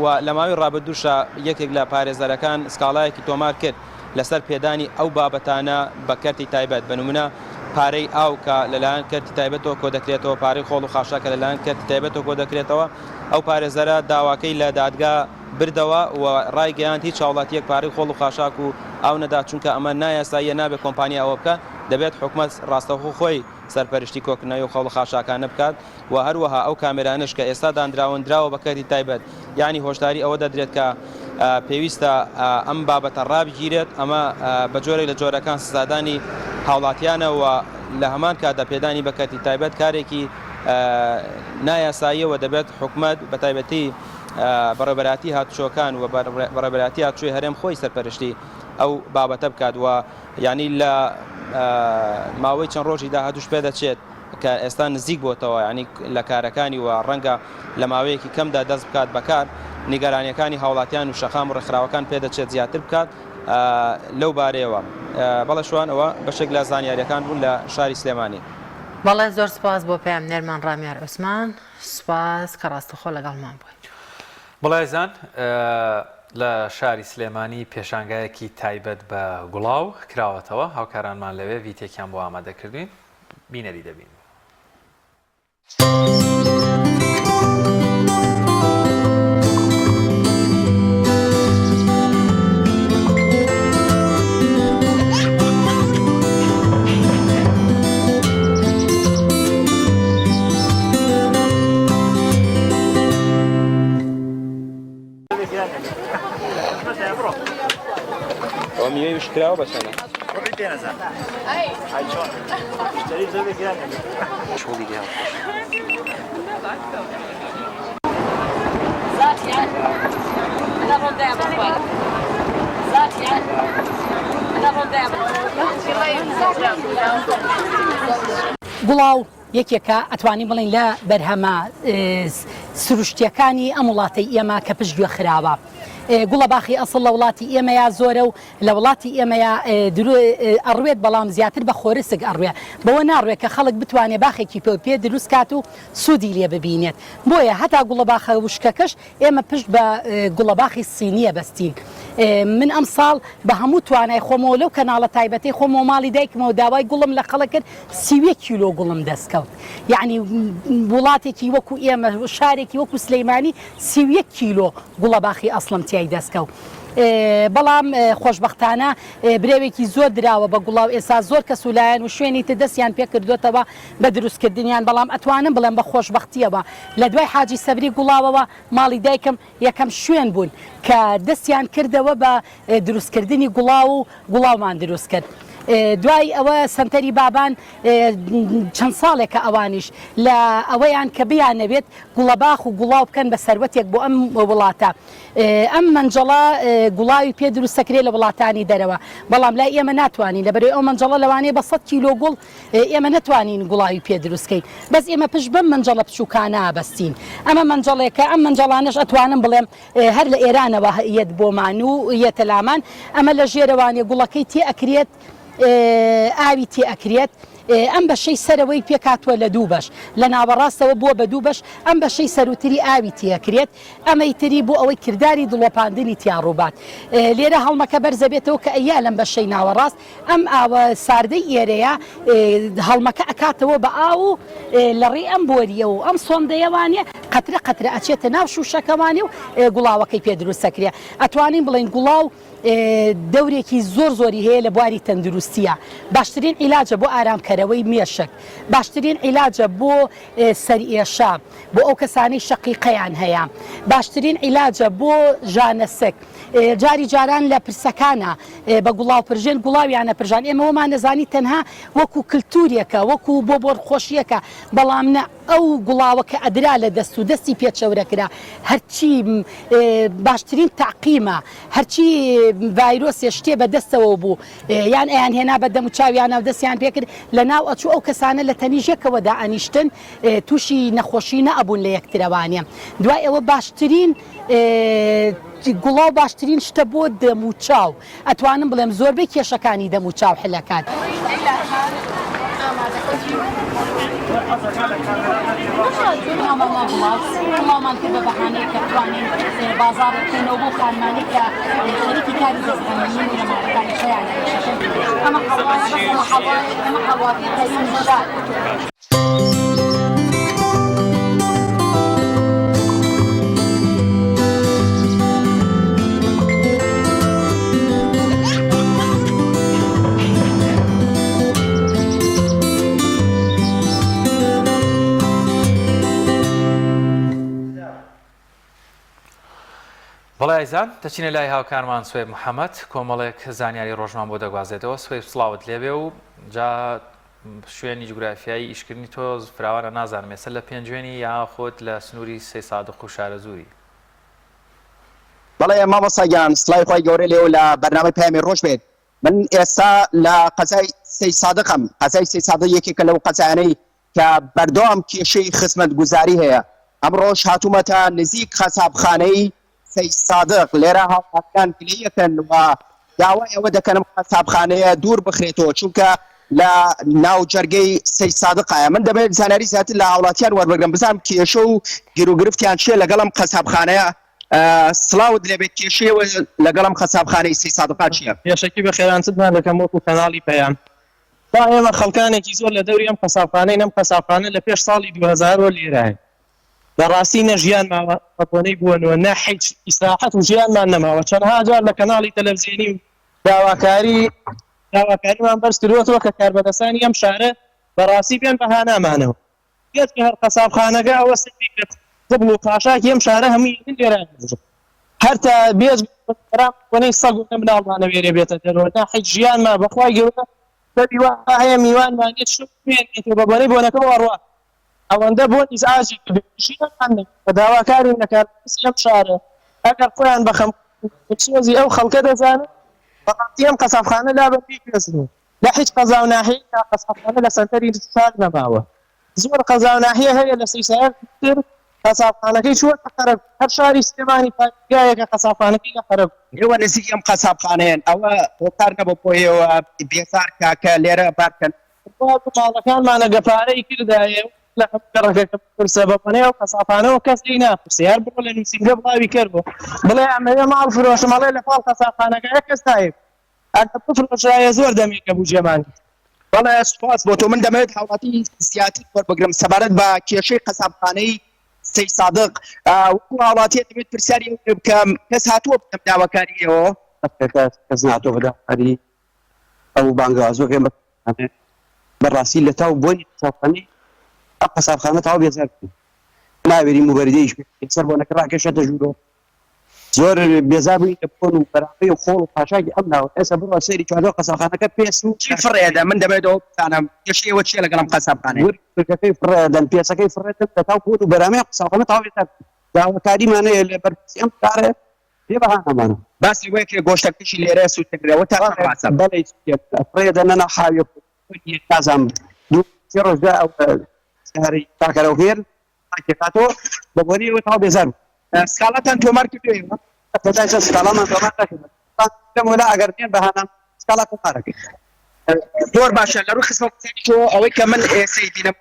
و لە ماوەی ڕابردووشا یەکێک لە پارێزەرەکان سکاڵایەکی تۆمار کرد لەسەر پێدانی ئەو بابەتانە بە کەرتی تایبەت بە نمونە. پارەی ئاو کە لەلایەن کەرتی تایبەتەوە کۆدەکرێتەوە، پارەی خۆڵ و خاشاک کە لەلایەن کەرتی تایبەتەوە کۆدەکرێتەوە، ئەو پارێزەرە داواکەی لە دادگا بردەوە و ڕایگەیاند هیچ هاوڵاتییەک پارەی خۆڵ و خاشاک و ئاو نەدات، چونکە ئەمە نایاساییە، نابێت کۆمپانیا ئەوە بکات، دەبێت حکومەت ڕاستەوخۆ خۆی سەرپەرشتی کۆکردنەوەی ئەو خۆڵ و خاشاکانە بکات و هەروەها ئەو کامێرانەش کە ئێستا دانراون دراوە بە کەرتی تایبەت، یانی هۆشداری ئەوە دەدرێت کە پێویستە ئەم بابەتە ڕابگیرێت، ئەمە بە جۆرێک لە جۆرەکان سزادانی هاوڵاتیانە و لە هەمان کاتدا پێدانی بە کەرتی تایبەت کارێکی نایاساییە و دەبێت حکومەت بە تایبەتی بەڕێوەبەرایەتی هاتوچۆکان و بەڕێوەبەرایەتی هاتوچۆی هەرێم خۆی سەرپەرشتی ئەو بابەتە بکات و یانی لە ماوەی چەند ڕۆژی داهاتوش پێدەچێت کە ئێستا نزیک بۆتەوە یانی لە کارەکانی و ڕەنگە لە ماوەیەکی کەمدا دەست بکات بە کار، نیگەرانییەکانی هاوڵاتیان و شەقام و ڕێکخراوەکان پێدەچێت زیاتر بکات لەو بارەیەوە. بەڵێ شوان ئەوە بەشێک لە زانیارییەکان بوون لە شاری سلێمانی. بەڵێ زۆر سوپاس بۆ پەیامنێرمان ڕامیار عوسمان، سوپاس کە ڕاستەوخۆ لەگەڵمان بووی. بەڵێ ئازیزان لە شاری سلێمانی پێشانگایەکی تایبەت بە گوڵاو کراوەتەوە، هاوکارانمان لەوێ ڤیتێکیان بۆ ئامادە کردوین. بینەری دەبین. ئەوە میوەی وشککراوە بە چەنە؟ گوڵاو یەکێکە ئەتوانین بڵێین لە بەرهەمە سروشتیەکانی ئەم وڵاتەی ئێمە کە پشت گوێ خراوە. گوڵە باخی ئەسڵ لە وڵاتی ئێمەیا زۆرە و لە وڵاتی ئێمەیا ئەڕوێت بەڵام زیاتر بە خۆرسک ئەڕوێ بەوە ناڕوێ کە خەڵک بتوانێ باخێکی پێ پێ دروست کات و سوودی لێ ببینێت بۆیە هەتا گوڵە باخە وشکەکەش ئێمە پشت بە گوڵەباخی سینیە بەستین. من ئەمساڵ بە هەموو توانای خۆمەوە لەو کەناڵە تایبەتەی خۆمەوە ماڵی دایکمەوە داوای گوڵم لە خەڵک کرد 31 کیلۆ گوڵم دەست کەوت. یەعنی وڵاتێکی وەکو ئێمە شارێکی وەکو سلەیمانی 31 کیلۆ گوڵەباخی ئەسڵم تیای دەست کەوت. بەڵام خۆشبەختانە برەوێکی زۆر دراوە بە گوڵاو ئێستا زۆر کەس و لایەن و شوێنی تر دەستیان پێ کردۆتەوە بە دروستکردنیان بەڵام ئەتوانم بڵێم بە خۆشبەختیەوە لە دوای حاجی سەبری گوڵاوەوە ماڵی دایکم یەکەم شوێن بوون کە دەستیان کردەوە بە دروستکردنی گوڵاو و گوڵاومان دروست کرد. دوای ئەوە سەنتەری بابان چەند ساڵێکە ئەوانیش لە ئەوەیان کە بیانەوێت گوڵەباخ و گوڵاو بکەن بە سەروەتێک بۆ ئەم وڵاتە. ئەم مەنجەڵە گوڵاوی پێ دروست دەکرێت لە وڵاتانی دەرەوە، بەڵام لای ئێمە ناتوانین لەبەرئەوەی ئەو مەنجەڵە لەوانەیە بە سەد کیلۆ گوڵ ئێمە نەتوانین گوڵاوی پێ دروست کەین بەس ئێمە پشت بەم مەنجەڵە بچووکانە ئەبەستین ئەمە مەنجەڵێکە ئەم مەنجەڵانەش ئەتوانم بڵێم هەر لە ئێرانەوە یەت بۆمان و یەتە لامان ئەمە لە ژێرەوانێ گوڵەکەی تێ ئەکرێت ئاوی تێ ئەکرێت ئەم بەشەی سەرەوەی پێکاتوە لە دوو بەش لە ناوەڕاستەوە بووە بە دوو بەش ئەم بەشەی سەروتری ئاوی تێکرێت ئەمەی تری بۆ ئەوەی کرداری دڵۆپاندنی تیا ڕووبات لێرە هەڵمەکە بەرزەبێتەوە کە ئەیا لەم بەشەی ناوەڕاست ئەم ئاوە ساردەی ئێرەیە هەڵمەکە ئەکاتەوە بە ئاو و لە ڕێی ئەم بۆرییە و ئەم سۆندەیەوانێ قەترە قەترە ئەچێتە ناو شووشەکەوانێ و گوڵاوەکەی پێ دروست ئەکرێ. ئەتوانین بڵێین گوڵاو دەورێکی زۆر زۆری هەیە لە بواری تەندروستییا. باشترین عیلاجە بۆ ئارامکەرەوەی مێشک. باشترین عیلاجە بۆ سەرئێشە، بۆ ئەو کەسانەی شەقیقەیان هەیە. باشترین عیلاجە بۆ ژانەسک. جاری جاران لە پرسەکانا بە گوڵاو پرژێن گوڵاویان ئەپرژان ئێمە وەمان ئەزانی تەنها وەکو کلتورێکە وەکو بۆ بۆر خۆشیەکە بەڵام نە ئەو گوڵاوە کە ئەدرا لە دەست و دەستی پێ چەورەکرا هەرچی باشترین تەعقیمە هەرچی ڤایرۆسێ شتێ بە دەستەوە بوو یان ئەیان هێنا بە دەم و چاویانە و دەستیان پێکرد لە ناو ئەچوو ئەو کەسانە لە تەنیش یەکەوە دائەنیشتن تووشی نەخۆشی نەئەبوون لە یەکترەوانێ دوای ئەوە باشترین گوڵاو باشترین شتە بۆ دەم و چاو ئەتوانم بڵێم زۆربەی کێشەکانی دەم و چاو حلەکات. مامۆستا گوڵاو سڵاومان کرد بە بەهانەی کە بتوانین بازاڕێک بکەینەوە بۆ خانمانی کە خەریکی کاری دەستڕەنگین و لە ماڵەکانی خۆیان ئیشەکەن. ئەمە حەڵوایە بەس ئەمە حەڵوایە ئەمە حەڵواکەی کەریم ژار. بەڵێ ئایزان دەچینە لای هاوکارمان سوێب محەممەد کۆمەڵێک زانیاری ڕۆژمان بۆ دەگوازێتەوە سوێب سڵاوت لێبێ و جا شوێنی جوگرافیایی ئیشکردنی تۆ فراوانە نازانم ئێستا لە پێنجوێنی یاخود لە سنووری سەیسادق و شارەزووری. بەڵێ مامۆستا گیان سڵاوی خوای گەورە لێوە لە بەرنامەی پەیامی ڕۆژ بێت من ئێستا لە قەزای سەیسادقم قەزای سەیسادق یەکێکە لەو قەزایانەی کە بەردەوام کێشەی خزمەتگوزاری هەیە ئەمڕۆش هاتوومەتە نزیک قەسابخانەی سەیدسادق لێرە هاوڵاتیان گلەیی ئەکەن و داوای ئەوە دەکەن ئەم قەسابخانەیە دوور بخرێتەوە چونکە لە ناوجەرگەی سەیدسادقایە من دەمەوێت زانیاری زیاتر لە هاوڵاتیان وەربگرم بزانم کێشە و گیروگرفتیان چییە لەگەڵ ئەم قەسابخانەیە سڵاوت لێبێت کێشەیەوە لەگەڵ ئەم قەسابخانەی سەیدسادقا چییە؟ پێشەکی بەخێرانتمان دەکەم وەکو کەناڵی پەیام با ئێمە خەڵکانێکی زۆر لە دەوری ئەم قەسابخانەین ئەم قەسابخانە لە پێش ساڵی 2000 وە لێرایە بەڕاستی نە ژیان ماوە بە بۆنەی بووەنەوە نە حیچ ئیسراحەت و ژیانمان نەماوە چەندها جار لە کەناڵی تەلەفزیۆنی و داواکاری داواکاریمان بەرز کردووەتەوە کە کاربەدەستانی ئەم شارە بەڕاستی بێن بە هانامانەوە بێجگە هەر قەسابخانەکە ئەوە سەیری کرد زبڵ و خاشاکی ئەم شارە هەمووی من لێرە دەژم هەر تا بێجگە بۆنەی سەگ و نە مناڵمان نەوێرێ بێتە دەرەوە نە حیچ ژیانمان بەخوای گەورە سەری وا هەیە میوانمان دێت شەو بمێنێتەوە بە بۆنەی بۆنەکەوە ئەڕوا ئەوەندە بۆن ئیزعاجی کردوین ژیانمان نەماوە داواکارین لە کاربەدەستی ئەم شارە ئەگەر خۆیان بە خەمخۆر و سۆزی ئەو خەڵکە دەزانن بەڕاستی ئەم قەسابخانە لابەن بیگوێزنەوە لە هیچ قەزا و ناحیەیەکا قەسابخانە لە سەنتەری شار نەماوە زۆر قەزا و ناحیە هەیە لە سیسایەک تر قەسابخانەکەی چووەتە قەرەگوڵ هەر شاری سلێمانی پارێزگایەکە قەسابخانەکەی لە قەرەگوڵ. ئێوە نزیکی ئەم قەسابخانەیەن ئەوە هۆکار نەبوو بۆ ئێوە بێزار کا کە لێرە بار بکەن؟ وا بوو ماڵەکانمان ئەگە پارەی کردایە و لە هەموو گەڕەکەکە بپرسە بە بۆنەی ئەو قەسابخانەوە کەس لێی ناپرسێ هەر بڕۆ لە نووسینگە بڵاوی کەرەوە بڵێ ئەمەوێ ماڵ فرۆشم ئەڵێ لە پاڵ قەسابخانەکە کەس نایەت ئەگەر بفرۆشرایە زۆر دەمێکە بوو جێمان گرت. بەڵێ سوپاس بۆ تۆ من دەمەوێت هاوڵاتی زیاتر وەربگرم سەبارەت بە کێشەی قەسابخانەی سەی سادق وەکو هاوڵاتیە دەبێت پرسیاری ئەو لێ بکەم کەس هاتووە بکەم داواکاری ئێوە؟ کەس ناتوە بە داواکاری ئەو بانگەوازۆ ئێمە بەڕاستی لە تاو بۆنی قەسابخانەی ئەم قەسابخانە تاو بێزار بووین ناوێری موبەریدەیش پێ سەر بۆنەکە ڕاکێشێتە ژوورەوە زۆر بێزار بووین لە بۆن و بەرامەی و خۆڵ و خاشاکی ئەم ناوە ئێستا بڕۆ سەیری چواردەور قەسابخانەکە پێس و چی فڕێدە من دەمەوێت ئەوە بزانم کێشەی ئێوە چییە لەگەڵ ئەم قەسابخانەیە؟ ورد ورگەکەی فڕێدەن پێسەکەی فڕێدەن لە تاو بۆن و بەرامەی قەسابخانە تەواو بێزار بووین داواکاریمان هەیە لە بەرپرسی ئەم شارە بێ بەهانەمانە. باس لەوەیە کە گۆشتەکەشی لێرە سووتێنراوە تا چەند ڕاستە؟ بەڵێ فڕێدەنە ناو حاویە نازانم دوو سێ ڕۆژ دوای ئەوە سارەی پاکەرەوە هێر پاکێکاتەوە بە بۆنەی ئەوە تەواو بێزار بوو. سکاڵاتان تۆمار کردووە ئێوە؟ هەتا ئێستا سکاڵامان تۆمار نەکردووە. لەمەولا ئەگەر بێن بە هانام سکاڵا تۆمار ئەکەین. زۆر باشە لە ڕووی خزمەتگوزاریشەوە ئەوەی کە من ئێستا ئەیبینم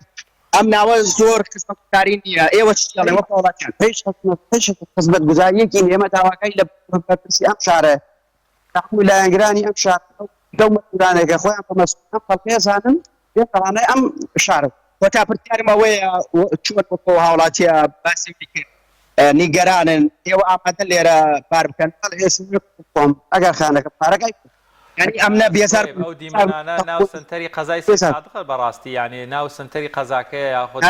ئەم ناوە زۆر خزمەتگوزاری نییە ئێوە چی دەڵێن وەک هاوڵاتیان؟ هیچ هیچ خزمەتگوزارییەکی نییە ئێمە داواکاری لە بەرپرسی ئەم شارە لە هەموو لایەنگرانی ئەم شارە لەو مەسئولانەی کە خۆیان بە مەسئول ئەم خەڵکە ئەزانن بێن بە هانای ئەم شارە. کۆتا پرسیارم ئەوەیە چۆن وەک ئەو هاوڵاتیە باسی کرد نیگەرانن ئێوە ئامادەن لێرە بار بکەن؟ بەڵێ ئێستا خۆم ئەگەر خانەکە پارەکەی یانی ئەمنە بێزار سۆیب ئەو دیمەنانە ناو سەنتەری قەزای سەیدسادقە بەڕاستی یانی ناو سەنتەری قەزاکەیە یاخود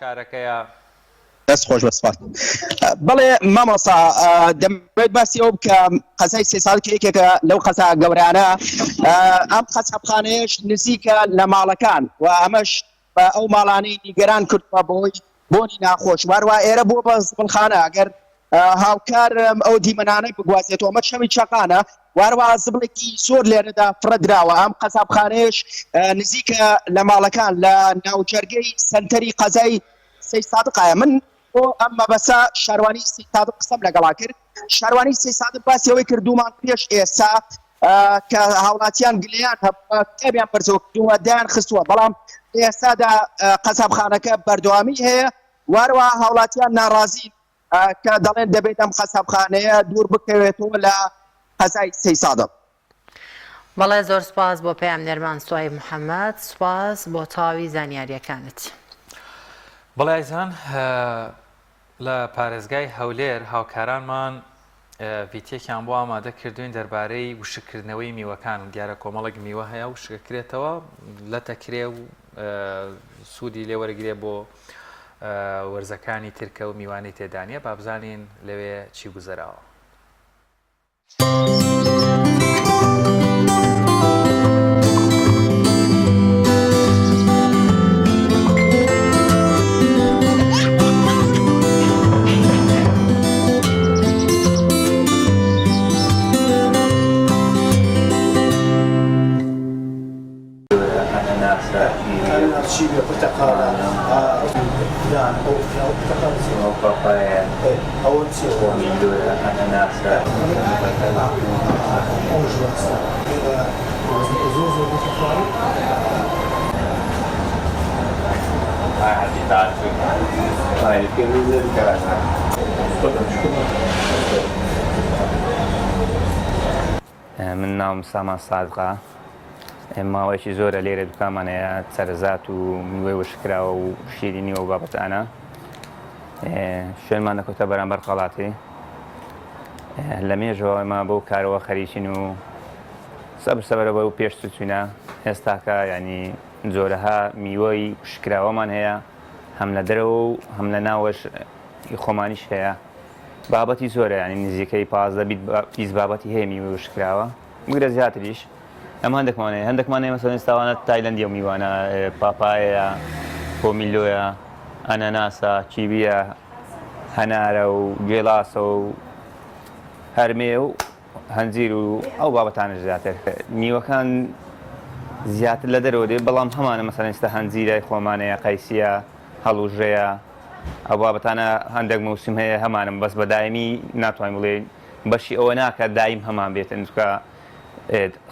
شارەکەیە؟ دەست خۆش بە سپاس. بەڵێ مامۆستا دەمەوێت باسی ئەوە بکەم قەزای سێساڵ کە یەکێکە لەو قەزا گەورانە ئەم قەسابخانەیەش نزیکە لە ماڵەکان و ئەمەش بە ئەو ماڵانەی نیگەران کردووە بەهۆی بۆنی ناخۆش واروا ئێرە بووە بە زبڵخانە ئەگەر هاوکارم ئەو دیمەنانە بگوازێتەوە ئەمە چەمی چەقانە واروا زبڵێکی زۆر لێرەدا فڕە دراوە ئەم قەسابخانەیەش نزیکە لە ماڵەکان لە ناوجەرگەی سەنتەری قەزای سەیدسادقایە من بۆ ئەم مەبەسە شاروانی سەیدسادق قسەم لەگەڵا کرد شاروانی سەیدسادق باسی ئەوەی کرد دوو مانگ پێش ئێستا. کە هاوڵاتیان گلەیان هەبووە کتابیان بەرزەوە کردووە دایان خستووە بەڵام لە ئێستادا قەسابخانەکە بەردەوامی هەیە وارەوە هاوڵاتیان ناڕازین کە دەڵێن دەبێت ئەم قەسابخانەیە دوور بکەوێتەوە لە قەزای سەیسادق. بەڵێ زۆر سوپاس بۆ پەیامنێرمان سوهەیب محەمەد سوپاس بۆ تەواوی زانیاریەکانت. بەڵێ ئازیزان لە پارێزگای هەولێر هاوکارانمان ڤیتێکیان بۆ ئامادە کردوین دەربارەی وشککردنەوەی میوەکان دیارە کۆمەڵێک میوە هەیە وشکەکرێتەوە لەتەکرێ و سوودی لێوەرگرێ بۆ وەرزەکانی ترکە و میوانی تێدانە بابزانین لەوێ چی گوزەراوە. من ناوم سامان سادقە ماوەیەکی زۆرە لێرە دوکانمان هەیە چەرەزات و میوەی وشکراوە و شیرینی و بابەتانە شوێنمان دەکەوتە بەرامبەر قەڵاتی لە مێژەوە ئێمە بەو کارەوە خەریکین و سەبر سەبرە بەو پێش چوینە ئێستاکە ینی جۆرەها میوەی وشکراوەمان هەیە هەم لە دەرەوە و هەم لە ناوەش خۆمانیش هەیە بابەتی زۆرە یانی نزیکەی 15 20 بابەتی هەیە میوەی وشکراوە بگرە زیاتریش ئەم هەندێکمان هەیە هەندێکمان هەیە مەسەلەن ئێستاوانە تایلەندیە و میوانە پاپایە پۆمیلۆیە ئەنەناسە کیویە هەنارە و گێلاسە و هەرمێ و هەنجیر و ئەو بابەتانەش زیاتر میوەکان زیاتر لە دەرەوە دێ بەڵام هەمانە مەسەلەن ئێستا هەنجیرای خۆمانەیە قەیسیە هەڵوژەیە ئەو بابەتانە هەندێک مەوسم هەیە هەمانم بەس بە دایمی ناتوانین بڵێ بەشی ئەوە ناکە دایم هەمان بێتن چکە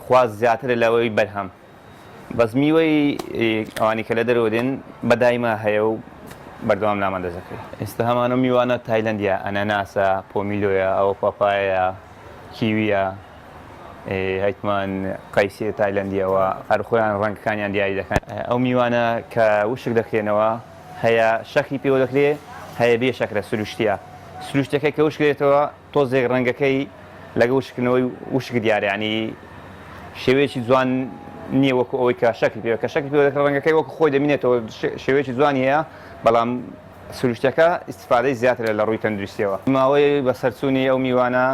خواست زیاترە لەوەی بەرهەم بەس میوەی ئەوانی کە لە دەرەوە دێن بە دایمە هەیە و بەردەوام لامان دەزەکرێت ئێستا هەمانە میوانە تایلەندیە ئەنەناسە پۆمیلۆیە ئەوە پاپایە کیویە هەیتمان قەیسیە تایلەندیەوە هەر خۆیان ڕەنگەکانیان دیاری دەکەن ئەو میوانە کە وشک دەکرێنەوە هەیە شەکری پێوە دەکرێ هەیە بێ شەکرە سروشتیە سروشتەکەی کە وشک دێتەوە تۆزێک ڕەنگەکەی لەگە وشکردنەوەی وشک دیارە ینی شێوەیەکی جوان نییە وەکو ئەوەی کە شەکری پێوە کە شەکری پێوە دەکرێت ڕەنگەکەی وەکو خۆی دەمینێتەوە شێوەیەکی جوانی هەیە بەڵام سروشتەکە ئیستفادەی زیاترە لە ڕووی تەندروستیەوە ماوەی بەسەرچوونی ئەو میوانە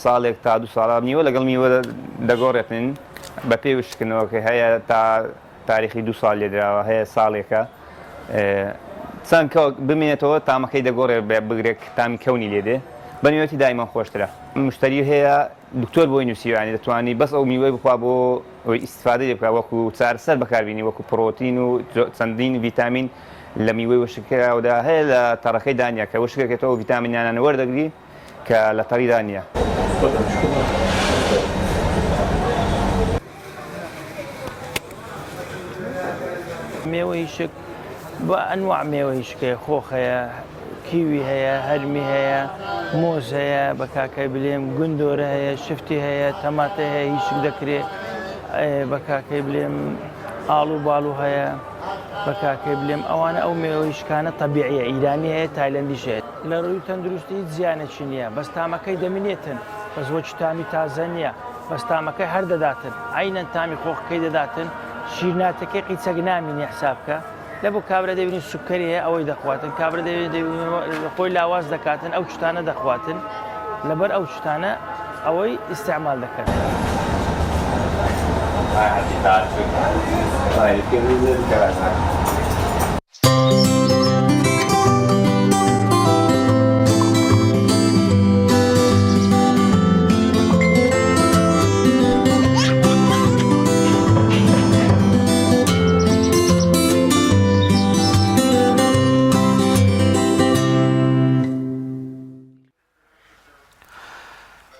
ساڵێک تا دو ساڵە میوە لەگەڵ میوە دەگۆڕێتن بە پێی وشکردنەوەکەی هەیە تا تاریخی دوو ساڵ لێدراوە هەیە ساڵێکە چەند کە بمێنێتەوە تامەکەی دەگۆڕێ بگرێک تامی کەونی لێدێ بە نوێتی دایمەن خۆشترە مشتری هەیە دکتۆر بۆی نووسیوانی دەتوانی بەس ئەو میوەی بخوا بۆ ئەوی ئیسفادە لێ بکا وەکو چارەسەر بەکاربینی وەکو پرۆتین و چەندین ڤیتامین لە میوەی وشککراودا هەیە لە تەڕەکەی دانیە کە وشکەکێتەوە ڤیتامینانە وەردەگری کە لە تەڕیدا نییە. مێوە هیشک بە ئەنواع مێوە هیشک هەیە خۆخ هەیە کیوی هەیە هەرمی هەیە مۆز هەیە بە کاکای بلێم گوندۆرە هەیە شفتی هەیە تەماتە هەیە هیشک دەکرێ بە کاکەی بلێم ئاڵ و باڵ و هەیە بە کاکەی بلێم ئەوانە ئەو مێوە هیشکانە تەبیعیە ئیرانی هەیە تایلەندیش هەیە لە ڕووی تەندروستی هیچ زیانێکی نییە بەس تامەکەی دەمینێتن بەس وەکی تامی تازە نییە بەس تامەکەی هەر دەداتن عەینەن تامی خۆخەکەی دەداتن شیرناتەکەی قیچەک نامینی حساب کە لە بۆ کابرا دەبینی سوکەری هەیە ئەوەی دەخواتن کابرا دەبینی خۆی لاواز دەکاتن ئەو شتانە دەخواتن لەبەر ئەو شتانە ئەوەی ئیستعمال دەکەن.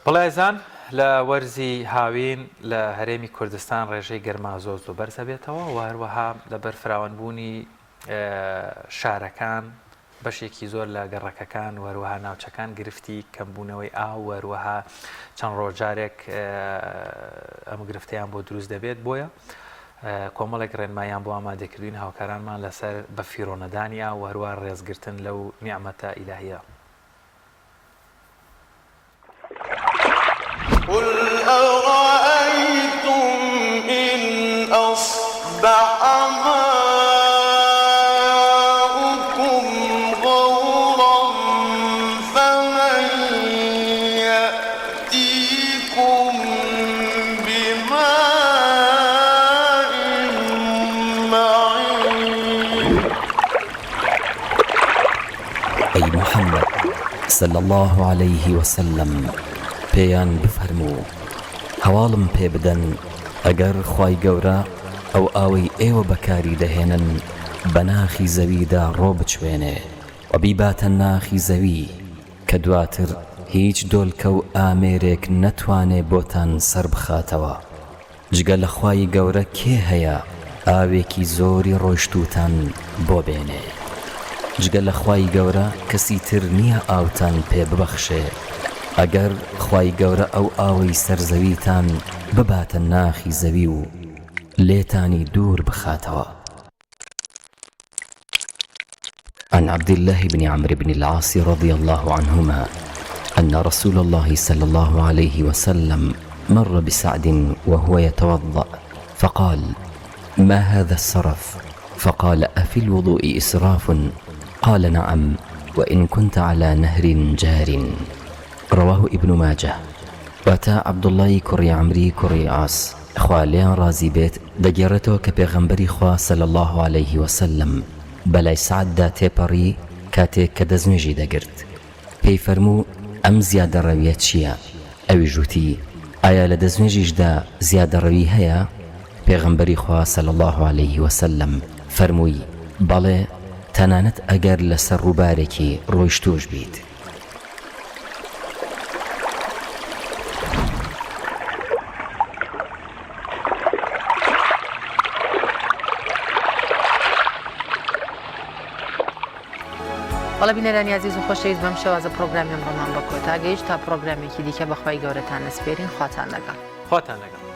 بەڵێ ئازیزان. لە وەرزی هاوین لە هەرێمی کوردستان ڕێژەی گەرما زۆر زۆر بەرز ئەبێتەوە و هەروەها لەبەر فراوانبوونی شارەکان بەشێکی زۆر لە گەڕەکەکان و هەروەها ناوچەکان گرفتی کەمبوونەوەی ئاو و هەروەها چەند ڕۆژجارێک ئەم گرفتەیان بۆ دروست دەبێت بۆیە کۆمەڵێک ڕێنماییان بۆ ئامادەکردوین هاوکارانمان لەسەر بەفیڕۆنەدانی ئاو و هەروەها ڕێزگرتن لەو نیعمەتە ئیلاهیە. قل أرأيتم إن أصبح ماؤكم غورا فمن يأتيكم بماء معين. ئەی محمد صلی اللە علیه وسلم پێیان بفەرموو، هەواڵم پێ بدەن ئەگەر خوای گەورە ئەو ئاوەی ئێوە بەکاری دەهێنن بە ناخی زەویدا ڕۆبچوێنێ و بیباتە ناخی زەوی کە دواتر هیچ دۆلکە و ئامێرێک نەتوانێ بۆتان سەربخاتەوە جگە لە خوای گەورە کێ هەیە ئاوێکی زۆری ڕۆیشتووتان بۆ بێنێ؟ جگە لە خوای گەورە کەسی تر نیە ئاوتان پێ ببەخشێ، ئەگەر خوای گەورە ئەو ئاوەی سەر زەویتان بباتە ناخی زەوی و لێتانی دوور بخاتەوە. عن عبد الله بن عمرو بن العاص رضي الله عنهما أن رسول الله صلى الله عليه وسلم مر بسعد وهو يتوضأ فقال ما هذا السرف فقال أفي الوضوء إسراف قال نعم وإن كنت على نهر جار رواه ابن ماجه واتە، عەبدوڵڵای کوڕی عەمری کوڕی عاص، خوا لێیان ڕازی بێت، دەگێڕێتەوە کە پێغەمبەری خوا صلی اللە علیه وسلم بەلای سەعددا تێپەڕی کاتێک کە دەستنوێژی دەگرت، پێی فەرموو، ئەم زیادەڕەویە چییە؟ ئەویش وتی، ئایا لە دەستنوێژیشدا زیادەڕەوی هەیە؟ پێغەمبەری خوا صلی اللە علیه وسلم فەرمووی، بەڵێ، تەنانەت ئەگەر لەسەر ڕووبارێکی ڕۆیشتووش بیت. بەڵێ بینەرانی ئازیز و خۆشەویست بەم شێوازە پرۆگرامی ئەمڕۆمان بە کۆتا گەیشت تا پرۆگرامێکی دیکە بەخوای گەورەتان ئەسپێرین خواتان لەگەڵ. خواتان لەگەڵ.